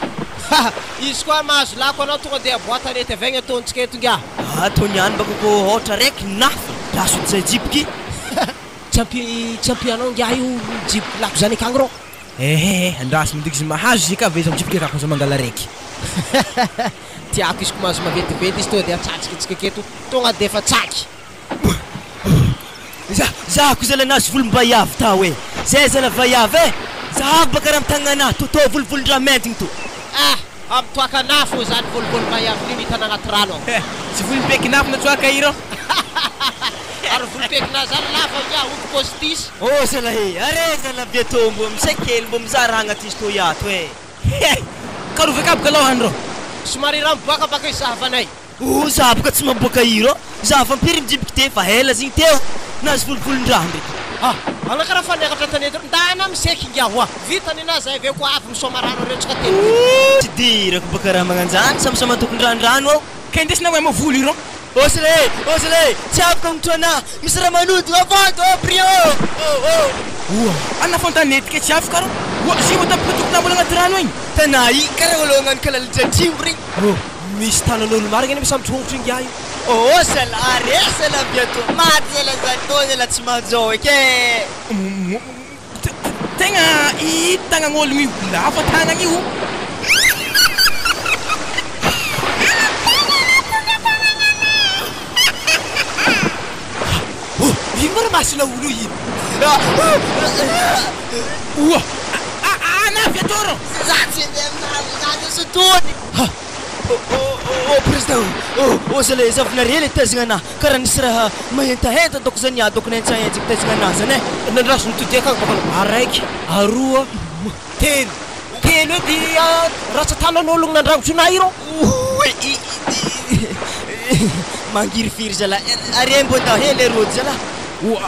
Haha, izy koa mahazo lako anao tonga dia boite arety avy agny ataontsika eto ingahy. Ato niany baka ko ôtra raiky nafy, andraso edy zay jibiky. Tsy ampy tsy ampy anao ingahy io mijibiky lako zany akagny rô. Ehe, andraso mindiky izy mahazo izy ka avy aiza mijibiky akako za mangala raiky. Tiako izy ko mahazo maventiventy izy tonga dia atsatsika tsika aketo tonga dia efa tsaky. Za, za ko zala nahazo volom-baiavy tao e! Zay zala vaiavy e! Zahavo baka raha mitagna anah to, tô volovolon-draha maintigny to. Ah! Amy toaka anah fô zany volovolom-baiavy iny hitana agnaty rano ao. Eh! Tsy volom-pekinah fo natsoaka i rô. Ary volom-pekinah zany lava ingahy ody postis. Oh zala e! Are zala bientôt mbô misay kely mbô mizaha raha agnaty izy tô iato e! He! Karovy akaboka aloha any rô. Somary rano boaka baka izahavanay. Oh za boka tsy maboaka hira oh, za vampiry mijibiky te fa ela zigny teo nahazo volovolon-draha ndreky. Ah! Anao karaha fa niakatra tanety reo, ndana miseky ingahy hoa, vita ninahy zay avy eo koa avy misaoma rano areo tsika telo. Ooh tsy dirako baka raha magnanjany samy samy antokon-drandrano ao. Ka indesina hoe mavoly iro. Osy le, osy le, tsy afaka motro anah, misy raha manodina avady oh Brian oh oh oh. Oa, ana fontanety ke tsy afaka ro. Oa, zy vao tampoka tokony mbola agnaty rano igny. Tanà i karaha olo hagnano kalalin-dratrimo regny. Oh, misy tanan'olo marigny anie misambotra hongotro ingahy io. Oh zala are zala bientôt maty zala za tô zala tsy mahajao eky eh. Tegna i tagnan'ologno io lava tagnany io. Oh, ino ma raha masina olo io ino? Oa! Anavy atoro! Za tsy andeha aminareo za de sotony. Ha! Oh oh oh président oh oh zala zavinare le taizagna anah karaha nisy raha mahentahenta dôko zany ah dôko nahentsahentsiky taizagna anah zany eh. Nandraso nitodiaka agny baka araiky, aroa, telo. Telo edy ratsan-tanan'ologno nandrangotro anah io rô. Oy i i mangirifiry zalahy are mbô ndao hely arô zalahy. Oh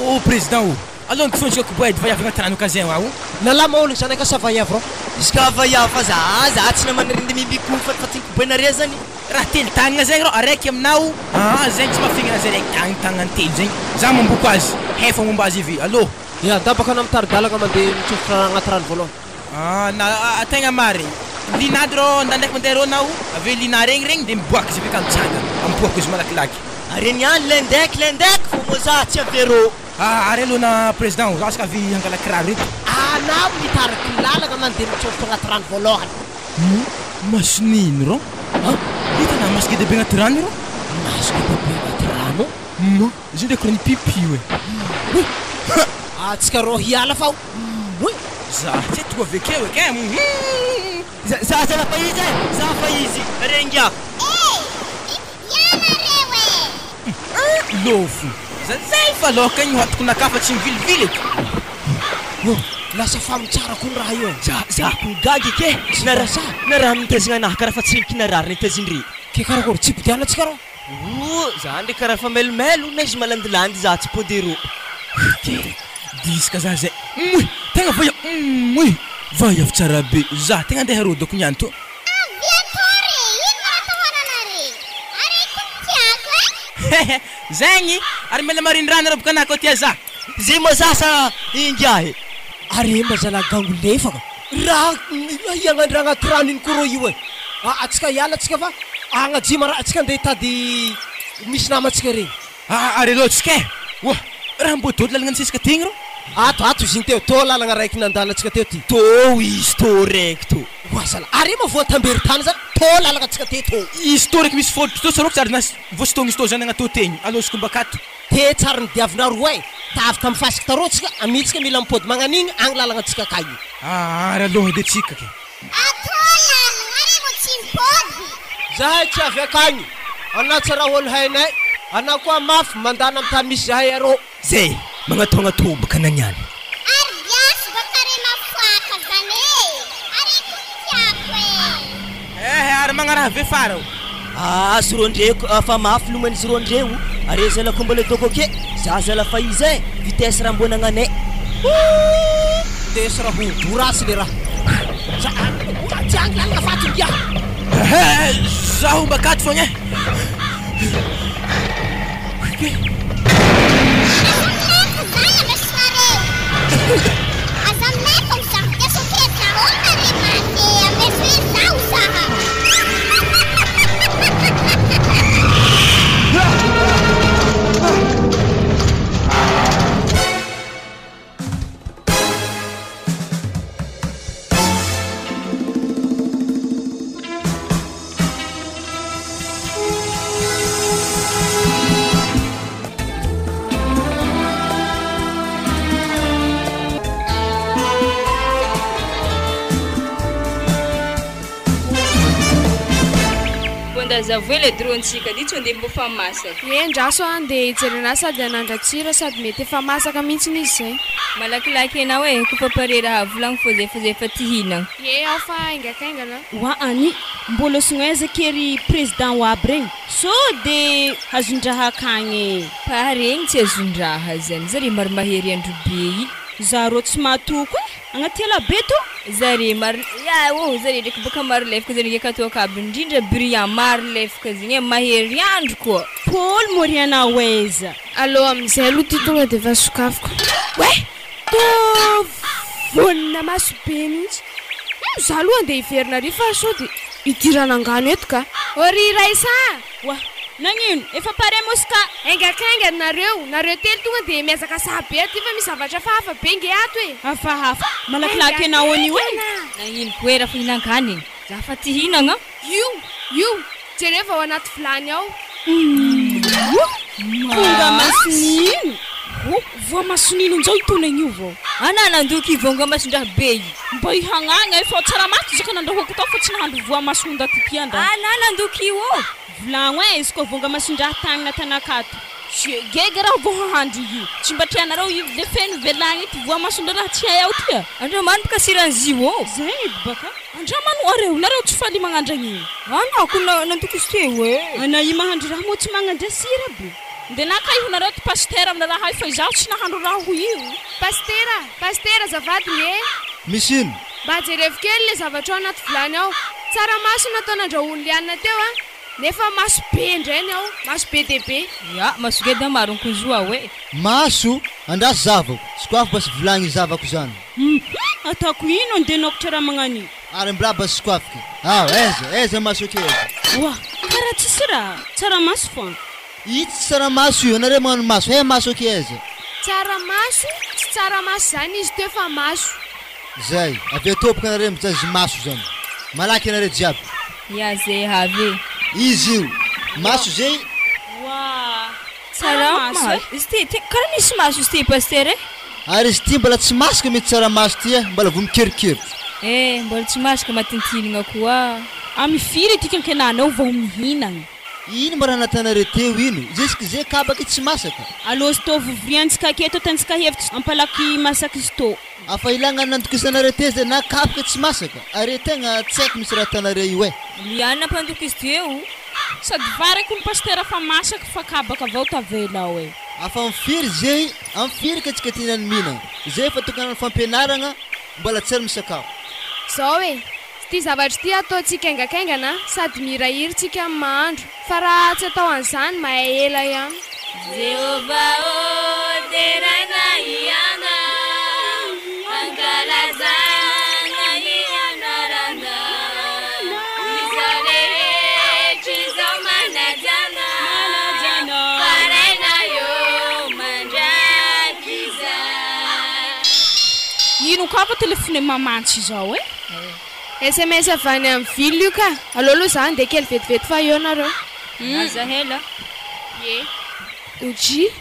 oh président oh! Aleo ny kisoa koboa edy vaiavy agnaty rano kaze ao. Nalama ologno zanaka sa vaiavy rô? Izy ka vaiavy fa za za tsy namana rindry mimiko fatifatin'ny koboinare zany. Raha telo tagnana zegny rô araiky aminao aa zegny tsy mahafegny anazy araiky tagny tagnany telo zegny za mamboko azy hefa momba azy ivy allo. Ya dabaka anao mitari-dalagna mandeha mitsofotra agnaty rano voalohany. Aa na tegna marigny linady rô nda ndraiky mandeha rô nao avy eo lina regny regny de miboaka izy avy eo ka mitsangana amboako izy malakilaky. Are niany lendaiky lendaiky fô mô za tsy avy arô. Ah ary aloha na président o, za avy hangala kiraro eto. Anao mitariky lalagna mandeha mitsofotra agnaty rano voalohany. Mo, maso nino rô? Ah, hitanà maso ngeda be agnaty rano rô? Maso ngeda be agnaty rano? Mo, izy io ndraiky rô nipipi io e. Mo, ha! Atsika rô hiala fa mo. Za tsy tonga avy akeo eky e, hum. Za, za zala fa izy e, za fa izy, rengiako. Eh! Ianareo e! Lôfo! Za zay fa lôka igny hoatiko naka fa tsy mivilivily eky. Oh! Lasa famotsara koa ny raha io e! Za, za ko gaga eky e! Na raha, na raha mitazigna anahy karaha fa tsy regniky narary nitazin-dre. Ke karakôry, tsy ipodianantsika rô? Oh! Za ndreky karaha fa mailomelo na izy malandilandy za tsy pôderô. Ke diska za zay. Moy! Tegna vaia, moy! Vaia avy tsara be, za tegna andeha rôdako niany tô. Avia Tory e! Ino raha atahorana re? Ary ko ny tiako e! Hehe, zegny! Ary mila marindrano reo boka anah koa tia za. Zay moa za sa ingahy? Are mba zalahy gango lefaka. Raha hiagnandra agnaty rano iny koa rô io e! Atsika hiala atsika fa agnajima raha atsika andeha hitady misy namantsika regny. Aa are loha tsika e! Oa! Raha mbô dôty lalagna nisesika tegny rô. Ato ato izy iny teo, tô lalagna raiky nandalantsika teo ty. Tô izy tô raiky tô. Oa zala, are ma voatambery tany zany, tô lalagna tsika te tô. Izy tô raiky misy fôlitry tô tsaroako tsary nas voasitôgna izy tô zany agnatô tegny, alôsiko mbakato. Te tsary nidiavina roa e, tavy tamy fasika tarô tsika, amitsika mila mipôdy magnanigny agny lalagna tsika akagny. Aa ary alôha edy atsika ke. Atô lalagna are vao tsy mipôdy. Zahay tsy avy akagny, anà tsy raha ôlo hainay, anà koa mafy mandana amy tany misy zahay arô. Zay magnatôgnatô baka nagnany. Ary biasy baka re mafoaka zany e! Are ko ny tiako e! Ehe ary magnaraha ve fara o. Aa soroandreko fa mafy lomany soroandreo are zala ko mbola doko ke za zala fa iza e vitesse raha mbo nagnanay Ooh! Ndeso raha ho ratsy le raha. Za tsy agny lalagna fa ato ngiahy. Ehe zaho mba akato fogna e. Azavoe le drone-tsika ty tsy andeha mbo fa masaka. Ye ndraso a andeha hijery anazy sady hanandra-tsira sady mety efa masaka mihitsy izy zay. Malakilaky anao e, kofa pare raha volagno fô zay fa zay fa ty hinagna. Ye ao fa haingankaingana. Wa ani, mbola sogno aiza ke ry président ho aby regny? Sô de hazon-draha akagny e. Pa regny tsy azon-draha zany, zare maro mahery andro be i. Za rô tsy mahatoky e, agnaty ela be tô. Zare maro, ya ô, zare ndraiky bôka maro lefaka zare ndraiky atao aby, indrindra brillant maro lefaka zegny e, mahery andro koa. Paoly moa ry anao aiza? Aleo amin'izay aloha ity tonga dia efa sokafiko. Oay! Tô vonona maso be mihitsy. Hum, za aloha andeha hiverina ary fa sao dia hidirana angano eto ka. Ô ry Raissa a! Oa! Nagnino? Efa pare mosy ka! Haingankaingana nareo, nareo telo tonga dia mihazakazaha be aty fa misy zavatra hafahafa be nge ato e! Hafahafa? Malakilaky enao anio e! Nagnino koa e raha fa hihinan-kanigny? Za fa ty hihinagna. Io! Io! Jereo ao anaty vilany ao. Tonga mason'ino? Voamason'ino njao itony anio vao? Ana nandoky voangomason-draha be io. Mba ihagnagna e, fa tsaramaso zaka nandrahoako tao fa tsy nahandro voamason'ndaty ty andra. Ana nandoky io ô. Volagno e, izy koa voangamason-draha tagny natanakato. Je gega raha vao hahandro io. Tsy mba tianareo io le feno velagny ty voamasondraha tsy hay ao ty a. Andramano baka siran'izy io ô. Zegny edy baka. Andramano areo, nareo tsy faly magnandra an'igny. Ana ko nandoko izy teo e. Ana i mahandro raha moa tsy magnandra sira bo. Nde naka io nareo ty pasitera amina raha io fa izaho tsy nahandro raha ho io. Pasitera, pasitera azafady nge. Misy ino? Mba jerevo kely le zavatra ao anaty vilany ao. Tsaramaso natao nandrahoan'i Liana teo a. Nefa maso be indray ny ao, maso be dia be. Ya, maso geda marigny ko zo ao e. Maso? Andraso zavako, sokafo basy vilagny zavako zany. Hum, ataoko ino andeha nokitra raha magnan'io. Ary mbola basy sokafiko. Ao, aiza, aiza maso ake aiza. Oa, karaha tsisy raha, tsaramaso foagna. Io tsy tsaramaso io, anareo magnano maso, he maso ake aiza. Tsaramaso, tsy tsaramaso zany izy teo fa maso. Zay, avy atoboka anareo mijazy maso zany. Malaky anareo jiaby. Ya zay avy e. Izy io, maso zay. Oa, tsaramaso e. Izy ty, ty, karaha misy maso izy ty pasitera e. Ary izy ity mbola tsy masaka mety tsaramaso ty e, mbola voa mikerokero. Eh, mbola tsy masaka matintinigna koa. Amy firy ty kankenanao vao mihinagna? Ino mba raha nataonareo teo ino? Jusque ze kabaka tsy masaka. Alô izy tô vovoriantsika aketo atantsika hevitra ampalaky masaka izy tô. Afa ilagna ny nandokisanareo teo zay na kabaka tsy masaka? Are tegna tsy haiko misy raha ataonareo io eh. Liana mpandoky izy teo. Sady vary kony pastera fa masaka fa kabaka avao tavela ao e. Afa am firy zey am firy ka tsika tiana ny mihinagna? Zay efa tokony hanano fampianaragna mbola tsy ary misakafo. Zao e! Ity zavatra ity ataontsika haingakaingana sady mihirahira tsika amin'ny mahandro fa raha tsy atao an'izany mahay ela ihany. Jehovah ô, deraina Ianao, ankalazana ny anaranao. Izao rehetra izao manaja Anao, fa Rainay ô, mandrakizay. Ino koa va telephone mamantsy izao e? Sms avy any amin'ny ville io ka! Aleo aloha za handeha kely vetivety fa eo nareo. Aza ela. Ie. Oji,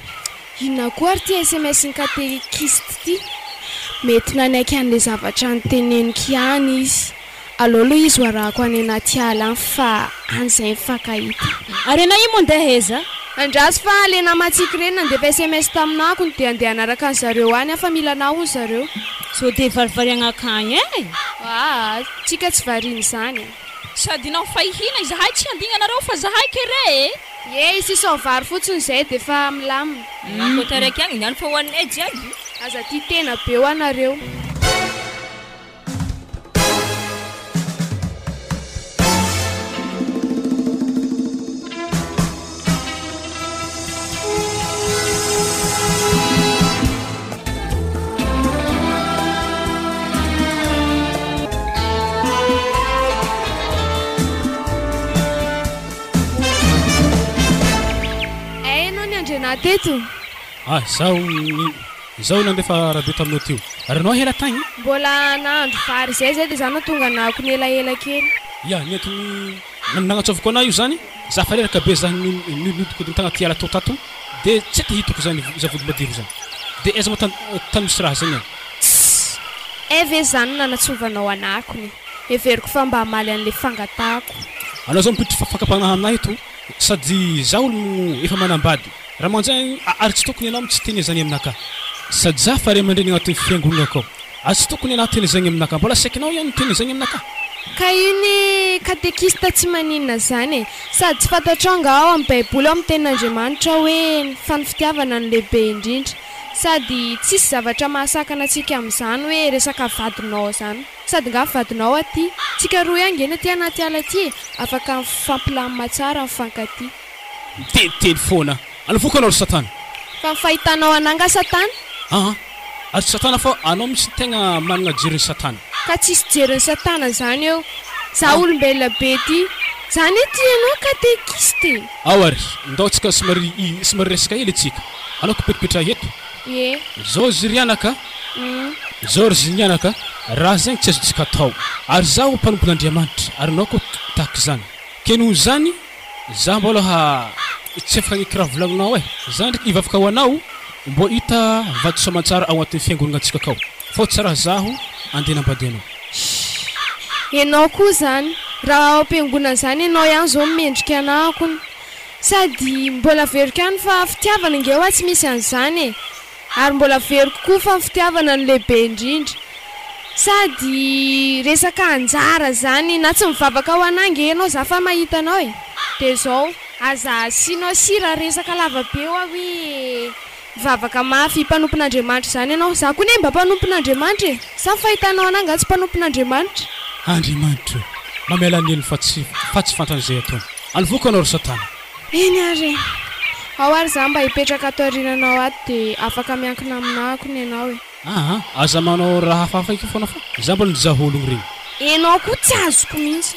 inona koa ary ity sms-n'ny katekista ity? Mety nanaiky an'ilay zavatra noteneniko ihany izy. Aleo aloha izy ho arahako any anaty ala any fa any izay mifankahita. Ary ianao io mandeha aiza? Andraso fa le namantsika ireny nandefa sms taminako no dia andeha hanaraka an'zareo any aho fa mila anah hono zareo. Sao dia varivariagna akagny e! Aa, tsika tsy variana izany e! Sady nao fa hihina izahay tsy handigny anareo fa zahay kere e! Ye, isisao vary fotsiny izay dia efa milamina. Ankoatra taraiky agny, niany fa hohaninay jiaby. Aza tia tena be hoa nareo. Hay ianao ny andriana teto? Ah, zaho Zaho nandefa radio taminao teo. Ary anao ela tagny? Mbola nahandro vary izay zay dia za no tonga nahako ny elaela kely. Ya, ny antony nagnatsovako anah io zany, za fa reraka be za niodikodina tagnaty ala tao tato de tsy te hitako zany za vody madiro zany. De aiza moa tany misy raha zany an? Tssy! Hay ve zany no nanatsovanao anah kony? Heveriko fa mba hamaly an'le fangatahako. Anao zao mipiditry fakam-panahy aminah eto, sady za olo efa manambady. Raha manjay ary tsy tokony ianao mitsy teny izany aminakahy. Sady za fa ray aman-dreny agnatin'ny fiangonana akao. Ary tsy tokony ianao teny izagny aminakahy. Mbola saikinao ihany miteny izagny aminakahy. Ka io ny katekista tsy maninona zany e! Sady tsy fantatrao nga ao amin'ny baiboly ao amin'ny tenin'Andriamanitra hoe fa ny fitiavana no lehibe indrindra. Sady tsisy zavatra mahasakana antsika amin'izany hoe resaka vadinao zany. Sady nga vadinao aty. Tsika roa ihany nge ny aty anaty ala aty e! Afaka mifampilamina tsara mifankatia. Miteniteny foana. Alovoka anao ry satana. Fa ny fahitanao anah nga satana? Aa ary tsy satana fa anao mihitsy tegna managna jerin'i satana. Ka tsisy jerin'i satana zany eo. Za olombelona be ty. Za anie tia anao katekista e. Ao ary, ndao tsika somary somary resaka hely tsika. Anao ko petrapetraha eto. Ie. Zao ry zirianaka, zao ry zinianaka, raha zegny tsy azontsika atao. Ary zaho mpanompon'Andriamanitra, ary anao koa tahak'izany. Ke noho izany, Za mbô aloha tsy afaka agneky raha volagninao e! Za ndreky hivavaka ho anao mbô hita vady soamantsara ao agnatin'ny fiangonagnantsika akao fô tsy raha zaho andeha hanambady anao. Shh! Enao koa zany, raha ao am-piangonana zany enao ihany zao no mendrika anah kony. Sady mbola averiko ihany fa fitiavana nge hoa tsy misy an'izany e! Ary mbola averiko koa fa ny fitiavana no lehibe indrindra. Sady resaka anjara zany, na tsy mivavaka ho anah nge ianao za fa mahita anao e. De zao, aza asianao sira resaka lava be hoa hoe mivavaka mafy mpanompon'Andriamanitra zany ianao, za koa ne mba mpanompon'Andriamanitra e! Sa ny fahitanao anah nga tsy mpanompon'Andriamanitra? Andriamanitra o! Mamela ny helony fa tsy fa tsy fantany izay ataony. Alovoka anao ry satana. Eny ary e! Ao ary za mba hipetraka ato aoriananao ato dia afaka miankina aminah kony ianao e! Aa aza manao raha hafahafa eky foana fa za mbola nizaha ologno regny. Enao koa tsy azoko mihitsy.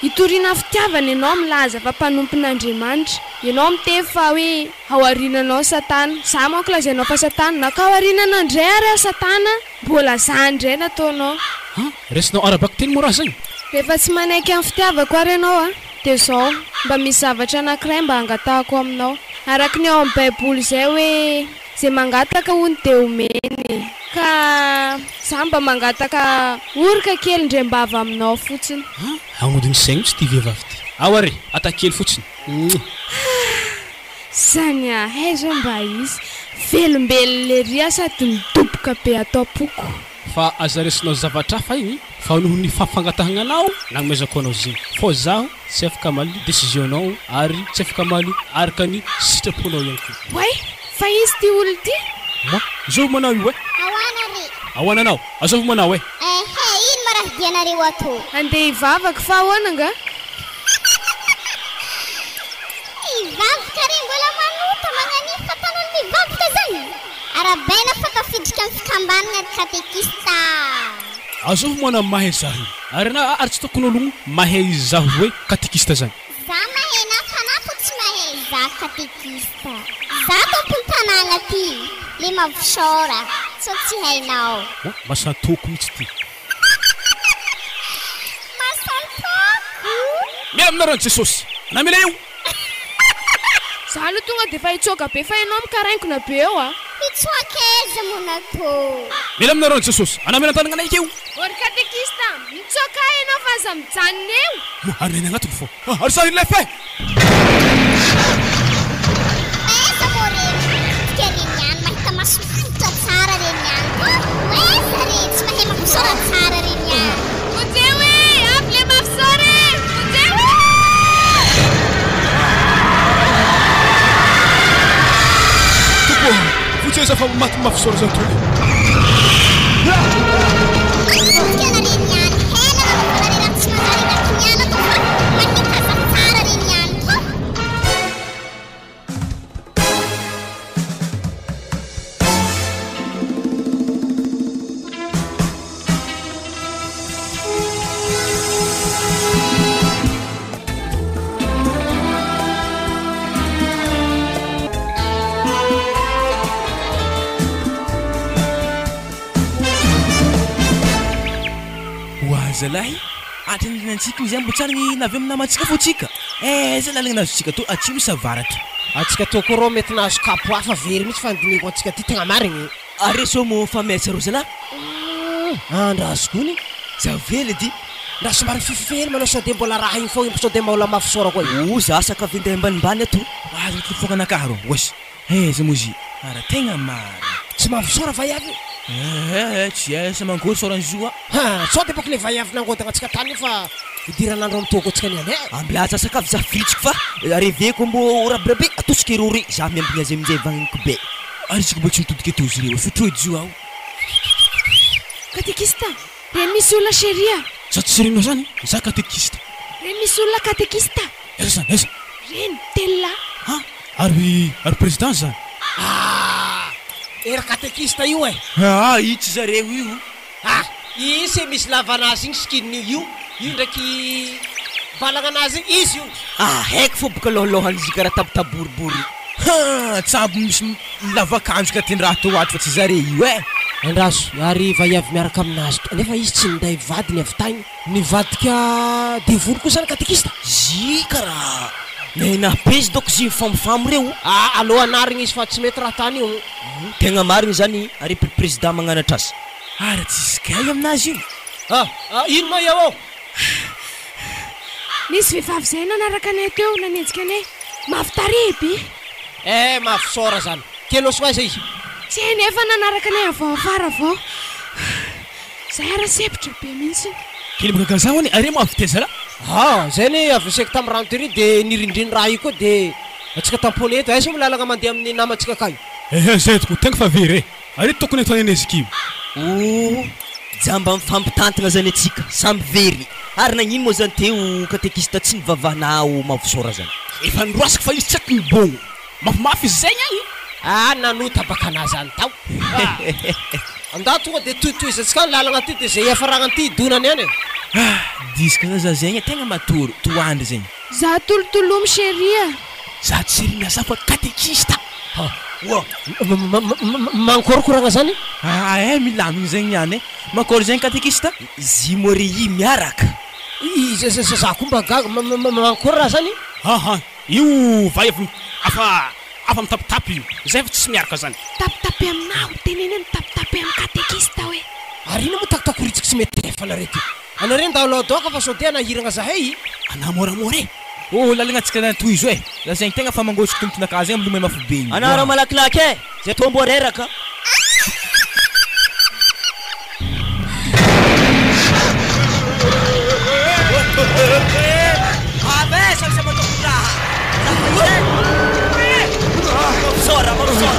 Itoriana fitiavana enao milaza fa mpanompon'Andriamanitra. Enao miteny fa hoe ao aoriananao satana. Za manko lazainao fa satana. Nakao aoriananao ndray ary aho satana mbola za ndray nataonao. An! Resinao ara-bakiteny moa raha zay? Rehefa tsy manaiky amin'ny fitiavako ary ianao an, dia izao, mba misy zavatra anankiray mba angatahako aminao. Araka ny ao amin'ny baiboly izay hoe, izay mangataka hono dia omeny e. Ka za mba mangataka oroka kely indraim-bava aminao fotsiny. An! Hagnodiny saigny mitsy ty vehivavy ty. Ao ary, ata kely fotsiny. Mouah. Zany ahay zao mba izy. Velombelona ery aho sady midoboka be ato am-poko. Fa aza resinao zavatra hafa igny fa noho ny fampangatahagna anao nagnomezako anao zegny fô zaho tsy afaka hamaly décision-nao ary tsy afaka hamaly araka ny sitraponao ihany koa. Oay! Fa iza ity olona ity? Moi, Azovy manao io eh! Ahoana re? Ahoana anao? Azovy manao eh! Ehe, ino ma raha dianareo ato? Andeha hivavaka fa ahoana nga? Hivavaka re mbola manota magnanino fa tan'olo mivavaka zany? Arabaina fa tafiditra am fikambanana ry katekista a! Azovy moa na mahay zaho io? Ary na ary tsy tokony ologno mahay izaho hoe katekista zany. Za mahay na fa na fo tsy mahay za katekista. Za tompon tanagna ty, le mavosôra, sao tsy hainao. Wa, masantoko mitsy ty. Masantoko. Miala aminareo ny Jesosy. Na mila io. Za aloha tonga de efa hitsoaka be fa ianao mikarainkona be eo a. Hitsoaka aiza moa natô. Miala aminareo ny Jesosy. Anao mila an-tanagna anay eo. Ô ry katekista, mitsoaka ianao fa aza mijanona eo. Moa ary neny agnatiny fô. Ary sahy nilefa e! Aiza moa reny tika reny ihany mahita maso lanitra tsara reny ihany ko aiza re tsy mahay mampisaora tsara reny ihany. Vonjeo e! Avy le mafisaora e! Vonjeo e! Tompo ô, vonjeo za fa maty mafisaora za tony. Tika reny ihany hela nanaovana re raha tsy manjary raha kiniana to fa mahita za tsara reny ihany ko. Oa zalahy, hatrany antsika io zay mbo tsara ny navy amin'ny namantsika fô tsika. Aiza lalagna nahazotsika tô atsimo sa avaratra? Antsika tô koa rô mety nahazo kapo hafa very mihitsy fandinihiko antsika ty tegna marigny. Are sao moa mifametra rô zalahy? Andraso kony. Zavely edy. Ndra somary fifify hely manao sao de mbola raha igny fô sao de mbola mafy sôra koa io. O za sakavy ndeha ambanimbany ato. Aza mikifoka anakahy rô, wesh. Aiza moa izy ara tegna marina. Tsy mahavisaora vaiavy io. Eeh tsy asa mangory saoran'i zo a. Ha, sao de bôka le vaiavy nangodagna antsika tany io fa idiran'andro am toaka antsika niany eh. Ambilaza sakafo za vitsiko fa reveko mbô rabirabe atosika ireo re za miambigna azy aminjay vagniko be. Ary isika mbola tsy mitodika eto izy ireo, sotroy jo aho. Katekista, re misy olona chérie a! Za tsy renao zany, za katekista. Re misy olona katekista. Aiza zany, aiza? Reny, telolahy. Ha! Ary ary président zany? Ah! Ery katekista io eh! Ah! Io tsy zareo io. Ah! I chemise lava anazy igny skin io, io io ndraiky balagna anazy igny, izy io. Ah! Haiko fô boka lôhalôhan'izy karaha tabotaboribory. Ha! Tsambo misy lavakandro ka ty raha tô ato fa tsy zare io eh! Andraso, ary vaiavy miaraka aminazy to, nefa izy tsy ninday vadiny avy tagny. Nivadika devoly koa zany katekista? Zy karaha nena be izy dôko zy mifamofamo reo. Ah aleo anarigna izy fa tsy mety raha tany io. Tegna marigny zany ary président magnanatra azy. Ary tsisy gay aminazy io. Ah ah ino ma eo ao? Nisy vehivavy zay nanaraka anay teo nanenjika anay. Mafy tarehy be. Eh mafy sôra zany. Kely soa aiza izy? Tsy hay nefa nanaraka anay avy ao afara avy ao. Zay ara sempotra be mihitsy. Kely baka gaza hono e, are moa avy taiza lah? Ah, zay anie avy niseky tam rano tery de nirindriny raha io koa de atsika tampone eto, aiza moa lalagna mandeha amin'ny namantsika akay? Ehe zay tokoa, tegna fa very e, are tokony atao nenezika io. Oh, jamba mifampitantagna zany atsika, samy very, ary nagnino moa zany teo katekista tsy nivavahana ao Mavosora zany? Efa noroasiko fa izy tsy haiko mibôgno. Mafimafy izy zay agny. Ah nanota baka na zany tao. Ah. Andao tonga de tohitohizantsika ny lalagna ty de zay hiafaragna ty hidonany any e. Ah diska za za zegny tegna matory toandro zegny. Za tolotolomy chérie a. Za tsy ry miasa fa katekista. Ha. Oa. Mankôry koragna zany? Ah eh milamigny zegny niany eh. Mankôry zegny katekista? Zimore i miaraka. I za koa mba gaga mankôry raha zany? Aha. Io vaiavy afa afa mitapitapy io, zay fa tsy miaraka zany. Tapitapy aminao, teneno hoe mitapitapy amin'ny katekista hoe. Ary ina moa takotakoritsika tsy mety alefa nareo ty? Anareo ndao aloha doka fa sao dia hanahiragna zahay i. Anà moramora e! Oh lalagna antsika zany tohizo e! Lazaigny tegna fa mangôtsy tongotronakahy zegny milomay mafy be igny. Anareo malakilaky e! Zay tô mbô reraka. Avy e! Samy samy ataoko raha. Mampisôra, mampisôra.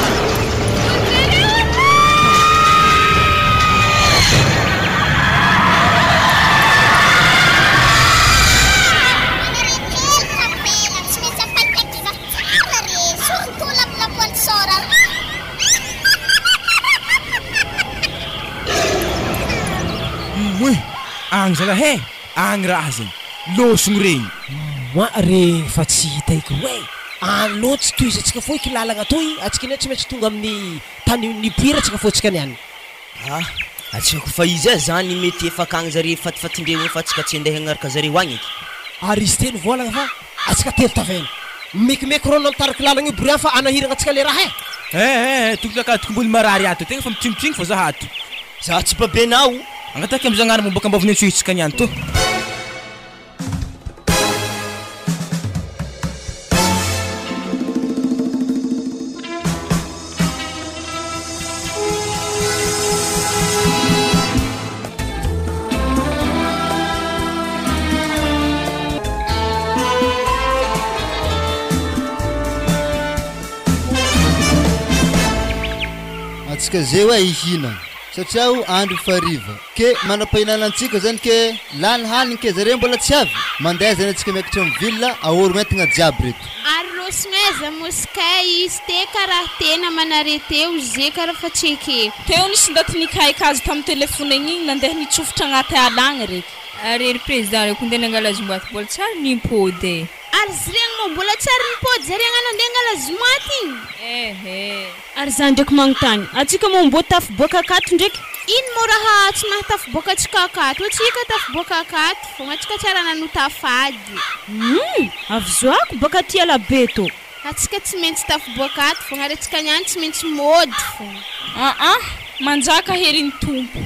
Moin! Agny zalahy e! Agny raha zegny! Lôsogno regny! Moin regny fa tsy hita eky roe! Alô tsy tohizantsika fohy ky lalagna toy, atsika anie tsy maintsy tonga amin'ny tany nipoirantsika fô tsika niany. Ah! Atsika koa fa izy eh zany mety efa akagny zare fatifatindreo igny fa atsika tsy andeha hagnaraka zareo agny eky. Ary izy teny voalagna fa atsika telo tavela. Mekimeky rô nanitarika lalagna io Brian fa anahiragna atsika le raha eh! Eh eh tokony akadiko mbola marary ato tegna fa mitringitringy fô zah ato. Zah tsy babenao. Angataky am Zagnahary mba boaka ambavony antsohihintsika niany tô. Antsika zay hoe hihinana satria o andro efa hariva ke manam-pahinana antsika zany ke lany haniny ke zareo mbola tsy avy mandeha zany antsika miakatra amin'ny ville ahoro entigna jiaby reto. Ary rosmeza moskay izy te karaha tena manare teo ze karaha fa tsy ekeko. Teo nisy ndaty nikaika azy tamin'ny telefona igny nandeha nitsofotra agnaty ala agny reky. Ary ry président reo ko ndeha nangala zomaty mbola tsy ary nimpody e. Ary zregny moa mbola tsy ary nipody zare agnano andeha angala zomaty igny. Ehe. Ary za ndraiky magnontany, atsika moa mbô tafiboaka akato ndraiky? Ino moa raha tsy mahatafiboaka antsika akato? Atsika tafiboaka akato fogna, atsika tsy ary nanota fady. Humm! Avizoako baka aty ala be tô. Atsika tsy maintsy tafiboaka ato fogna ary atsika niany tsy maintsy môdy fogna. Aa! Manjaka herin'ny Tompo.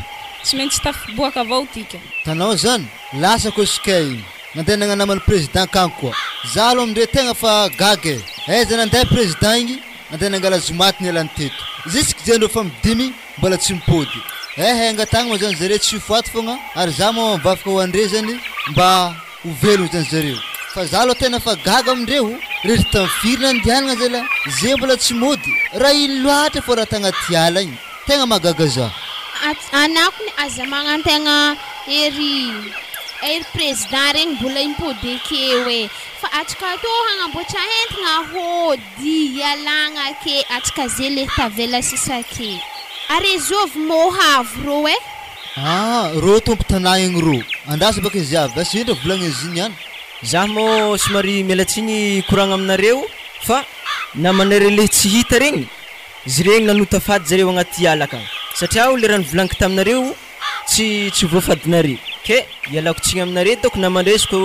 Tsy maintsy tafiboaka avao tika. Tanao zany, lasa ko skay igny. Nandeha nagnanaman'ny président kagny koa. Za alo amindre tegna fa gaga e. Aiza nandeha président igny? Nandeha nangala zomaty nialany teto. Jusque zay andreo fa midimy mbola tsy mipody. Eh angatahagna moa zany zare tsy ho faty fogna ary za moa mivavaka ho andre zany mba ho velogno zany zareo. Fa za aloha tena fa gaga amindreo, rery tam firy nandihanagna zala ze mbola tsy mody, raha ino loatra fô raha tagnaty ala igny, tegna mahagaga za. Anakony aza magnantegna ery ery président regny mbola himpody akeo e fa atsika tô hagnamboatra entagna hody ialagna ake atsika ze le tavela sisa ake are zovy mô havy rô e. Ah rô tompo tanà igny rô andraso baka izy avy asa indra volagna izy igny any. Zah moa somary miala tsiny hikoragna aminareo fa namanareo le tsy hita regny, izy regny nanota fady zareo agnaty ala akagny satria o le raha nivolagniko taminareo tsy tsy voafadinare ke ialako tsigny aminare dôko namandresiko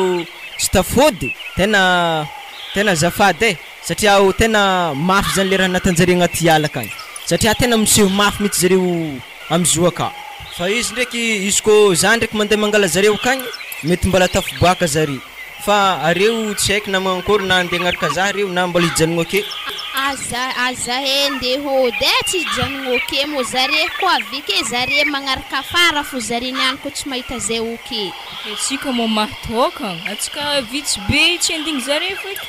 tsy tafôdy tena tena azafady e satria o tena mafy zany le raha natan-jareo agnaty ala akagny satria tena miseho mafy mitsy zareo am'zo aka fa izy ndraiky izy kô za ndraiky mandeha mangala zareo akagny mety mbala tafiboaka zare fa areo tsy haiko na mankôry na andeha agnaraka za reo na mbola hijanogno ake. Aza aza he ndeha hody eh tsy hijanogno ake moa zare koa avy ke zare magnaraka afara fo zare niany ko tsy mahita zay ok. Atsika moa mahatokagna, atsika vitsy be tsy andigny zare feky.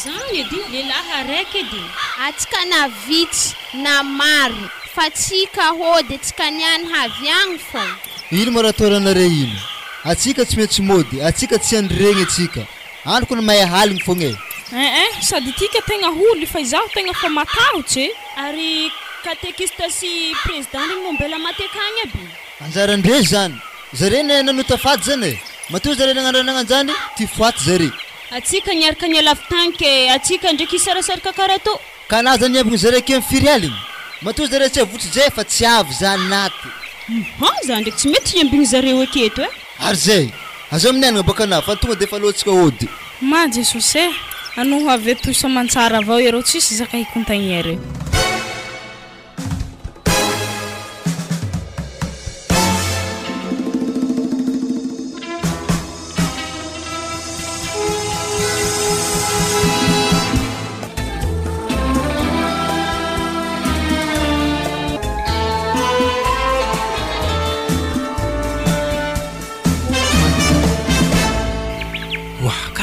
Zany edy lehilahy araiky edy. Atsika na vitsy na maro fa tsika hody atsika niany havy agny fô. Ino moa raha ataoranare ino? Atsika tsy maintsy mody, atsika tsy andry regny atsika. Androko ny mahay haligny fogna e. Eh eh, sady tika tegna holy fa izaho tegna fa matahotse e. Ary katekista sy président regny moa mbela maty akagny aby. Anjarandre zany. Zare ne nanota fady zany e. Matoa zare nagnano raha nagnanjany, ty foaty zare. Atsika niaraka niala avy tagny ke atsika ndreky hisarasaraka karaha tô. Ka na aza niambigny zare kem firy aligny? Matoa zare tsy avotry zay fa tsy avy za naty. Hum za ndraiky tsy mety hiambigny zareo aketo eh. Ary zay! Aza mianiagna baka na fa tonga defa alohantsika hody. Ma Jesosy eh! Anao ho avy etoy soamantsara avao iareo tsisy zaka hikontagna iareo.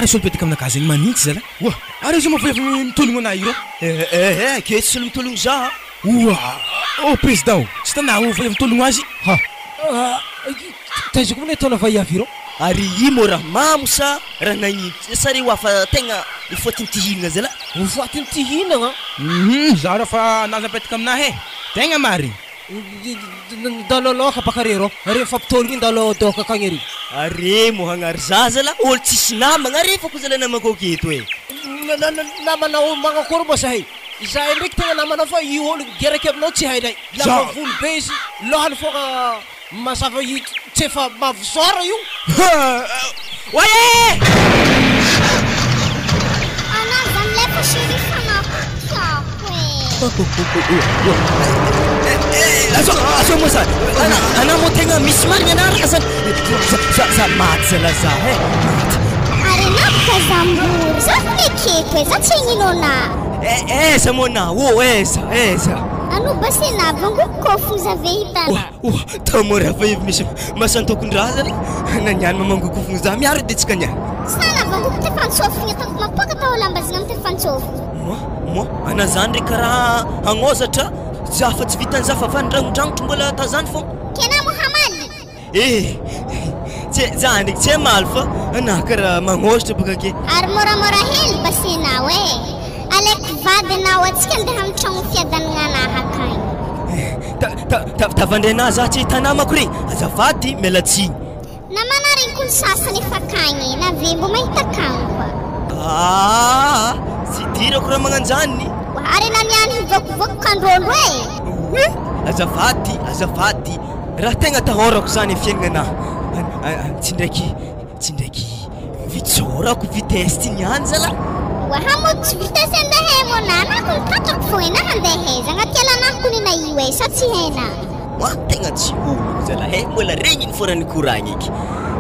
Ary izy olo mipetaka aminakahy zegny manintsy zalahy. Oa! Ary izy io moa vehivavy mitologno anah io rô. Eh eh eh, ke tsy olo mitologno za a! Oa! Oh président ô! Tsy hitanao vehivavy mitologno azy? Ha! Taiza koa moa nahitana vaiavy ireo? Ary i moa raha mamo sa raha nagnino sa re hoa fa tegna ho fatin'ny tihinagna zalahy? Ho fatin'ny tihinagna? Hum za raha fa naza mipetaka aminahy e! Tegna marigny! Ndalo laoka baka re rô, re mifampitologno ndalo dôka akagny ary. Are moa hagnary zaza la olo tsisy namagna are fa ko zala namako aketo e. Namanao magnakory moa zahay? Izahay ndraiky tegna namanao fa io olo migeraka aminao tsy hainay. Lava volo be izy, lohany fogna mazava io tsy efa mavozora io. Oay e! Anao zany lefa chérie fa nako tiako e. Azao azao moa zany ana ana moa tegna misy marigny ana raha zany za za maty zala za e maty. Ary anao boka zambory za fo neketo e za tsy hagnino anah. Eh aiza moa anah ô aiza aiza. Anao basy anah vangoa kôfogno za ve hitanah. Oh, tao moa raha fa efa misy masantokon-drazana na niany mamangokofogno za miaro edy antsika niany. Sa lavangoko te fantsofigny ataoko mapoaka tao lambazina am te fantsofigny. Moi, moi, ana zany re karaha hagnozatra za fa tsy vitan'ny za fa vandragnondragnotro mbola tazany fô. Ke na moa hamaly? Eh, tsy za ndraiky tsy hamaly fa ana karaha magnozatra bôka ke. Ary môramôra hely basenao eh. Alaiko vady anao atsika andeha am tragno fiadagnana akagny. Tavandray za tsy ahita namako regny, azafady miala tsiny. Namana regny ko ny sasany efa akagny e, na ve mbô mahita akagny koa. Aa tsy idirako raha magnanjany. Ary anah niany hivoakovoako kandrôndro e. Oe! Azafady, azafady, raha tegna atahorako zany fiaignana tsy ndraiky Tsy ndraiky vitsôrako vitesse ty niany zalah. Waha moa tsy vitesse andeha e moa nanako ny tratrako fô enah andeha aiza agnaty alanah kony na io e sa tsy hena. Wa tegna tsy ologno zalah e mbola regniny fô raha nikoragna eky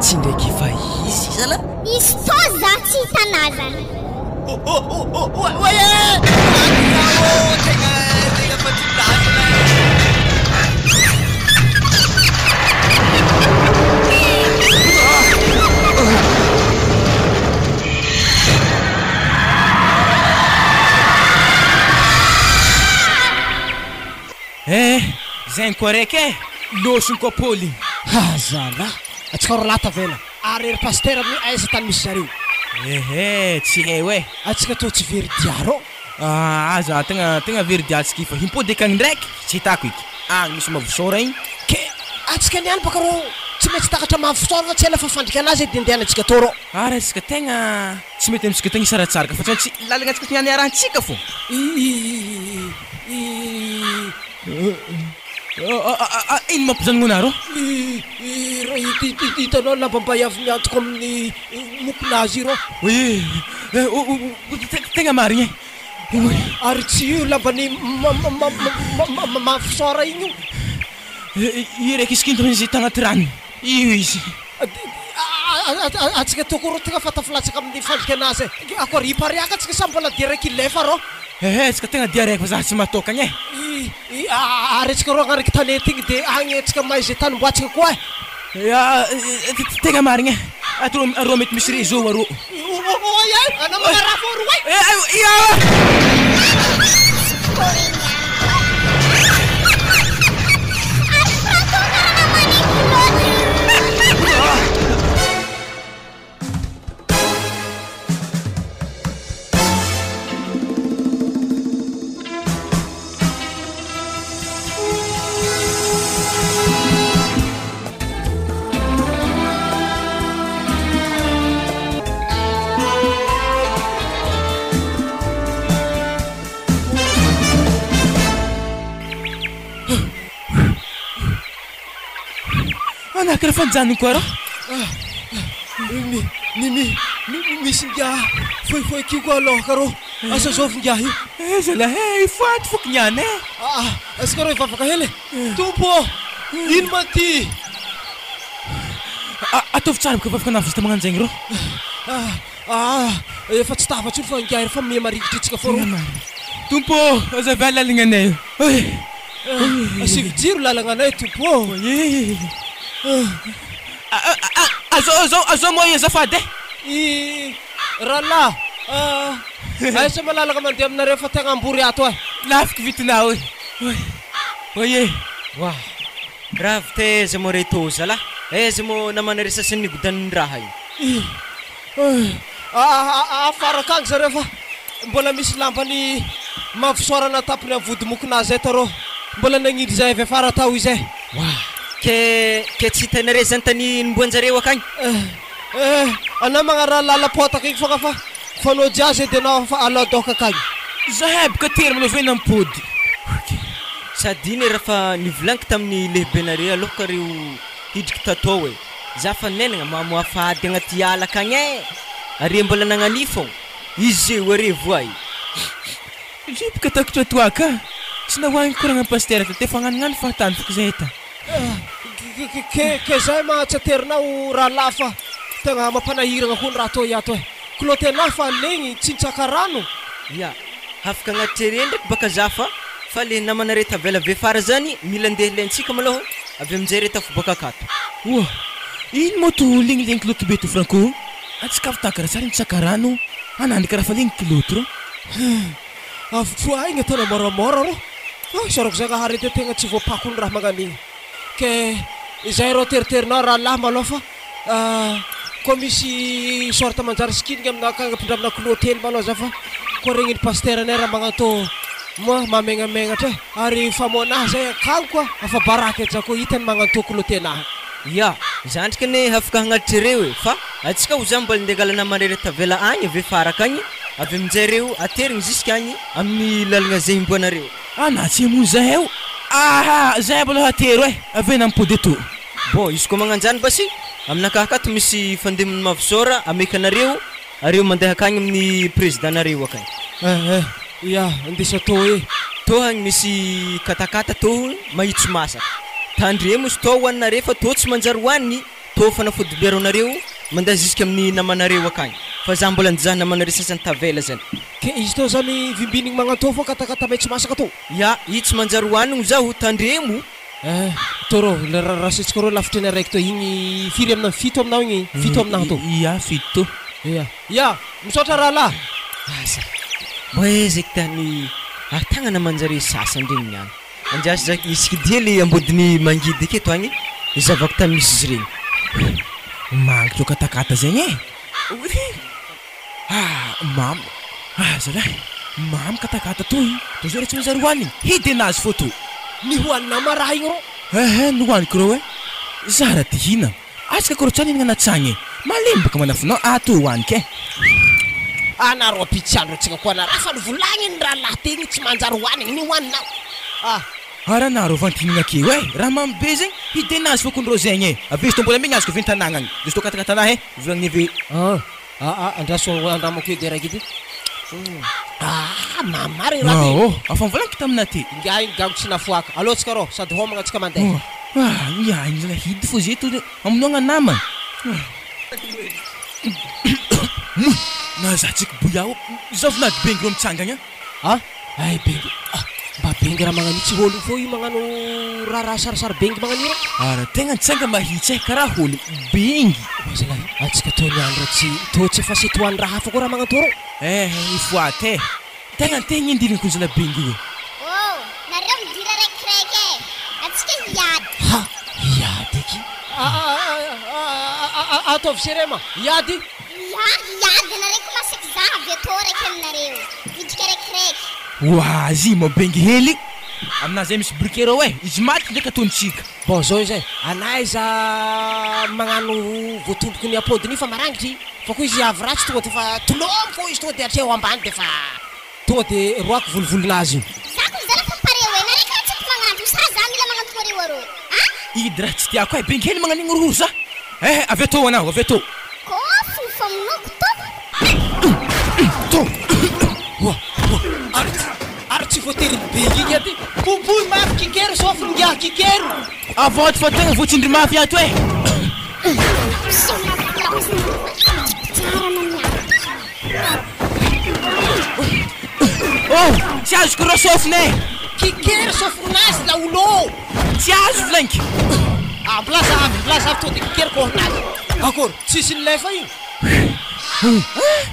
tsy ndraiky efa izy zalah. Izy tô za tsy hitanà zany. Oay e! Maty za ô! Tegna tegna fa tsy tazana e! Eh! Zegny koa raiky e! Lôsony koa Paoly igny. Ha zalahy! Atsika roalahy tavela. Ary ry pasitera amin'io aiza tany misy zareo? Ehe, tsy haiko e. Atsika toa tsy very dia rô. Ah, aza tegna tegna very dia atsika io fa himpody akagny ndraiky tsy hitako eky. Agny misy mavosôra igny. Ke atsika niany baka rô tsy maintsy takatra mavosôra fa tsy ela fa fandrika anazy edy andehanantsika tô rô. Ary atsika tegna tsy mety amintsika tegna hisaratsaraka fa tsy maintsy lalagna atsika niany iarahantsika fô. I i Ino mampijanogno anah rô? Hitanao lambam-bay avy miantoko amin'ny mokonazy io rô? Oui, tegna marigny e! Oui. Ary tsy io lamban'i Mafisora igny io? Io raiky izy kinto izy tagnaty rano io izy. Antsika toko rô tegna fa tafilatsaka amin'ny fandrika anazy e! Akory hipariaka antsika sa mbola dia raiky hilefa rô? Ehe, antsika tegna dia raiky fa za tsy mahatôkagna e! Ary antsika roa agnariky tanety igny de agny antsika mahay ze tany ombantsika koa e. Ya, tegna marigny e. Ato arô mety misy réseau arô. Oay e, anao magnarafo aroa e. Ya. Ary Franco karaha manaiky loatra. Anah karaha fa nijanona koa rô. Mi, mi, mi, mi, misy ingahy fohifohy kiho koa aloha rô. Asa zovy ingahy io. Eh zalahy eh, ifoaty foko niany eh. Ah, asika rô hivavaka hely e. Tompo ô, ino ma ty? Ataovy tsara bôka vavaka nahavita magnano zegny rô. Ah, ah, efa tsy tava intsony fa ingahy efa miha marikitry antsika fô rô. Tompo ô, azavao lalagna anay. Asivo jiro lalagna anay Tompo ô. Azao, azao, azao moa azafady e. Rahalahy ah, aiza malalaka mandeha aminareo fa tegna ambory ato eh. Lafiky vitinao e. Oy, oy e. Wah, raha vita aiza moa re tô zalahy? Aiza moa namanareo sasany nigodan'ny raha io? Ih, ah, afaraka agny zareo fa mbola misy lambany mampisoarana tampony amin'ny vodimokona zay tarô. Mbola nagnidry zay avy afara tao izay. Wah, ke ke tsy hitanareo zany tany nimboanjareo akagny? Eh, anao magnaraha lala-potaka igny fogna fa fanao jiaby zay de anao fa alao-doka akagny. Zahay boka tery maloha ve nampody. Sady iny raha fa nivolaniko tamin'ny lehibenareo aloha reo hidriky tatao e. Za fa nenagna mamoafady agnaty ala akagny e. Are mbola nagnanio fô. Izy zay are voay. Ripoka takitra toaka. Tsy nahoaniko koragna pasitera fa te fagnanognano fahatany foko zay ta. Ke ke zay ma tsy aterinao rahalahy fa tegna mampanahiragna koa ny raha atao iato e. Kilaoty-anahy fa legny tsy nitsaka rano. Ya, afaka agnatitra ery ndraiky baka za fa fa le namanareo tavela avy afara zany mila andeha lentsika malôha avy aminjay re tafobaka akato. Oa! Ino moa to legnilegny kilaoty be to Franco? Antsika avy takara tsara nitsaka rano anandry karaha fa legny kilaoty rô. Avotroa aigna tena môramôra rô. Ah, isaorako Zagnahary edy tegna tsy voapako ny raha magnan'igny. Ke izay rô teriterinao rahalahy malôha fa koa misy sorte manjary sikinigny aminah akagny ampindramina kilaoty hely malôha za fa koa regniny pasitera anay raha magnantô moa mahamegnamenatra e. Ary famoanahy zay akagny koa afa baraka edy za koa hitany magnantô kilaoty anahy. Ya, zandriko anie afaka hagnatitra ireo e, fa antsika ho za mbola ndeha angala namana iray tavela agny avy faraka agny, avy aminjay reo aterigny jusque agny amin'ny lalagna zay imboanareo. Anà tsy hamono zahay o! Aha! Zahay mbola hatero e! Avy eo nampody eto. Bon, izy koa magnanjany basy, aminakahy akato misy fandemon'i Mavosora ameko anareo, areo mandeha akagny amin'ny président-nareo akagny. Eh eh, ya, andesa tô e! Tô agny misy katakata tô mahitso masaka. Tandremo izy tô hoaninareo fa tô tsy manjary hoanigny, tô fanafody miaro anareo mandeha jusque amin'ny namanareo akagny. Fa za mbola nijaha namanareo sasany tavela zany. Ke izy tô zany vimbinigny magnantô fô katakata maitso masaka tô? Ya, i tsy manjary hoanigny zaho, tandremo. Eh, tô rô, le raha rasintsika rô lafitriny araiky tô igny firy amina fito aminao igny? Fito aminahy tô. Ya, fito tô. Ya, ya, misaotra rahalahy. Asa, mbô aiza eky tany ahitagna namanjare sasany regny niany. Andraso za isika dia le ambodiny mangidy aketo agny zavako tany misy izy regny. Mangitra katakata zegny e. Ah, mamy. Ah, zalahy, mamy katakata toy. Toy zao re tsy manjary hohanigny. Hidy anazy fô to. Nihohaninao ma raha igny rô? Ehe, nohaniko rô e. Za raha te hihina. Atsika kôrô tsara hihinagna anatsagny e. Malemy baka manafinao ato hohaniko e. Anareo ampitsandro antsika koa anareo fa nivolagniny rahalahy tegny tsy manjary hohanigny nihohaninao ah. Ary anareo vantinina akeo e. Raha mamy be zegny, hidy anazy fô kony rô zegny e. Avy izy tô mbola megny azoko avy an-tanàgna agny. Izy tô katakata anahy e. Volagniny avy. Ah. Ah ah, andraso andramako edy araiky ity. Ah, mamy marigny raha ty. Oh, afa nivolaniko taminà ty. Ingahy igny gango tsy nafoaka. Aleo antsika rô, sady homagna antsika mandeha. Oh, ah, ingahy igny zalahy hidy fô zay to hamonoagna namana. Moa, na za tsaiky boia ô, za vinady bengy rô mitsangagna. Ah, ay bengy, ah, mba bengy raha magnan'io tsy ôlo fô io magnano raharaha sarisary bengy magnan'io rô. Ary tegna nitsanga mahitsy eh, karaha ôlo bengy. Oa zalahy, antsika tô niany rô tsy, tô tsy efa setoan'ny raha hafa koa raha magnantô rô. Eh, i foaty eh, tegna tegna indirigny ko zalahy bengy io eh. Oh, nareo midira raikiraiky eh, antsika hiady. Ha, hiady eky. Ah, ah, ah, ah, ah, ataovy serema, hiady. Ia, hiady anareo ko masaky za avy atô raiky aminareo. Midika raikiraiky. Oazy moa bengy hely aminah zay misy briquet reo eh, izy maty ndraiky ataontsika. Bon zao izy eh, anay za magnano voatomboky ny apodiny io fa marangitry, fa koa izy avy ratsy tonga defa tolômy fô izy tonga de hatreo ambany defa tonga de roako volovolonazy io. Za ko zala fa pare oe, nareo kara tsy ampy magnantogno sa za mila magnantogno areo arô a? Idy raha tsy tiako eh, bengy hely magnanigny horohoro za eh, avy atô anao avy atô. Kôfy ny famonoako tompoko. To. Oa oa ary tsy ary tsy voatery ny bengy igny aty. Boboy mafy kikero sôfiny ngiahy kikero. Avôty fa tegna voatsindry mafy ato eh. Oh! Tsy azoko reo sôfina eh. Kikero sôfinazy laolo. Tsy azo volagniko. Ah milaza avy milaza avy to de kikero kôhinazy. Akory tsisy nilefa igny. Ah!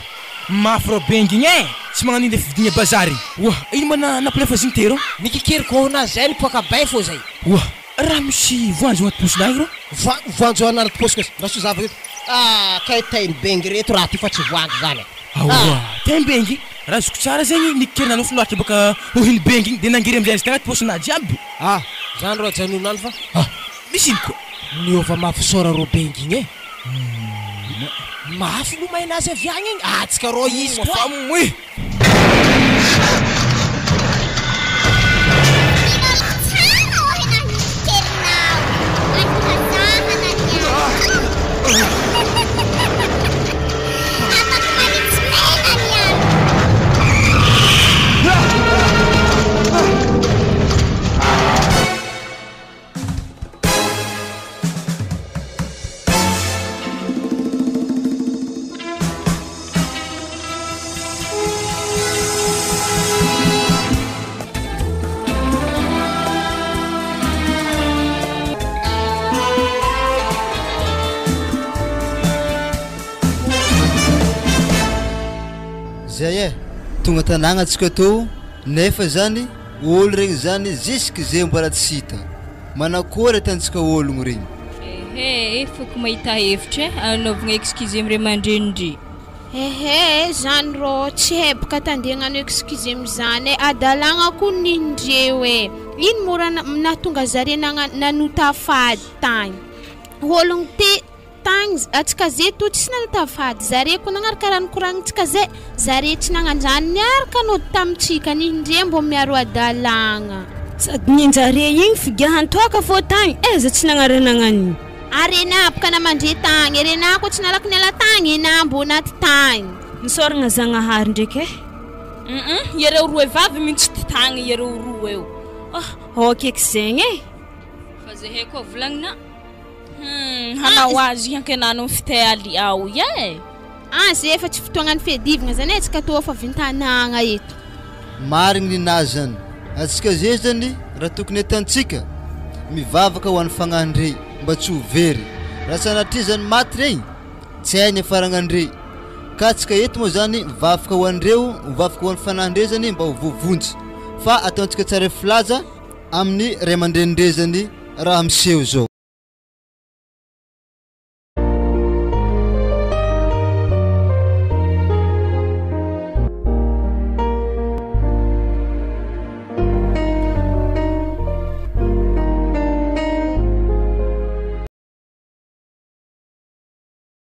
Mafy rô bengy igny e! Tsy magnano ino le fividigna bazary. Oa! Ino ma na nampilefa azy igny teo rô? Nikikeriko ho nazy zay nipoaka bay fô zay. Oa! Raha misy voanjo agnaty paosinà igny rô? Voa voanjo anaty paosiko aiza? Rasoa zava eto. Ah! Kay tain'i bengy reto raha ty fa tsy voanjo zany e! Aoa! Taim-bengy? Raha azoko tsara zegny nikikerina nofo loatra bôka hohin'i bengy igny de nangery amizay azy tagnaty paosinà jiaby. Ah! Zany rô ajanona any fa. Ah! Misy ino koa? Niova mafy sôra rô bengy igny e! Mafy lomay nazy avy agny igny, atsika rô izy koa e! Zay e, tonga an-tanàgna antsika tô nefa zany ôlo regny zany jusque zay mbola tsy hita. Manakory atantsika ologno regny. Ehe, foko mahita hevitra e, anaovagna excuse am ray aman-drenin-dry. Ehe, zany rô tsy hebaka tande hagnano excuse amizany e, adalagna koa nindreo e, ino moa raha nahatonga zare nagnano nanota fady tagny, ologno te Tagny atsika ze to tsy nanota vady zare ko nagnaraka raha nikoragnitsika ze zare tsy nagnanjany niaraka nody tamintsika nindre mbô miaro adalagna. Sady ninjare igny figiahan-toaka fô tagny eh za tsy nagnara nagnan'io. Ary enà boka namandre tagny ary enà koa tsy nalaky niala tagny enà mbô naty tagny. Nisaoragna Zagnahary ndraiky eh. Hum iareo roe vavy mintsy ty tagny iareo roe eo. Oh, ok eky zegny eh. Fa zahay koa volagnina Hum, hanao azy hiankenano ny fitealy ao ie. Ah, zay efa tsy fotoagnan'ny fiadivagna zany e, tsika tô efa vintanagna eto. Marigny ninahy zany. Atsika zay zany raha tokony atantsika mivavaka ho an'ny fagnahin-dre mba tsy ho very. Raha sanatria zany maty regny tsy hay ny hiafaragnandre. Ka atsika eto moa zany mivavaka ho an'ireo, mivavaka ho an'ny fanahin-dre zany mba ho voavonjy. Fa ataontsika tsara filaza amin'ny ray aman-drenin-dre zany raha miseho zao.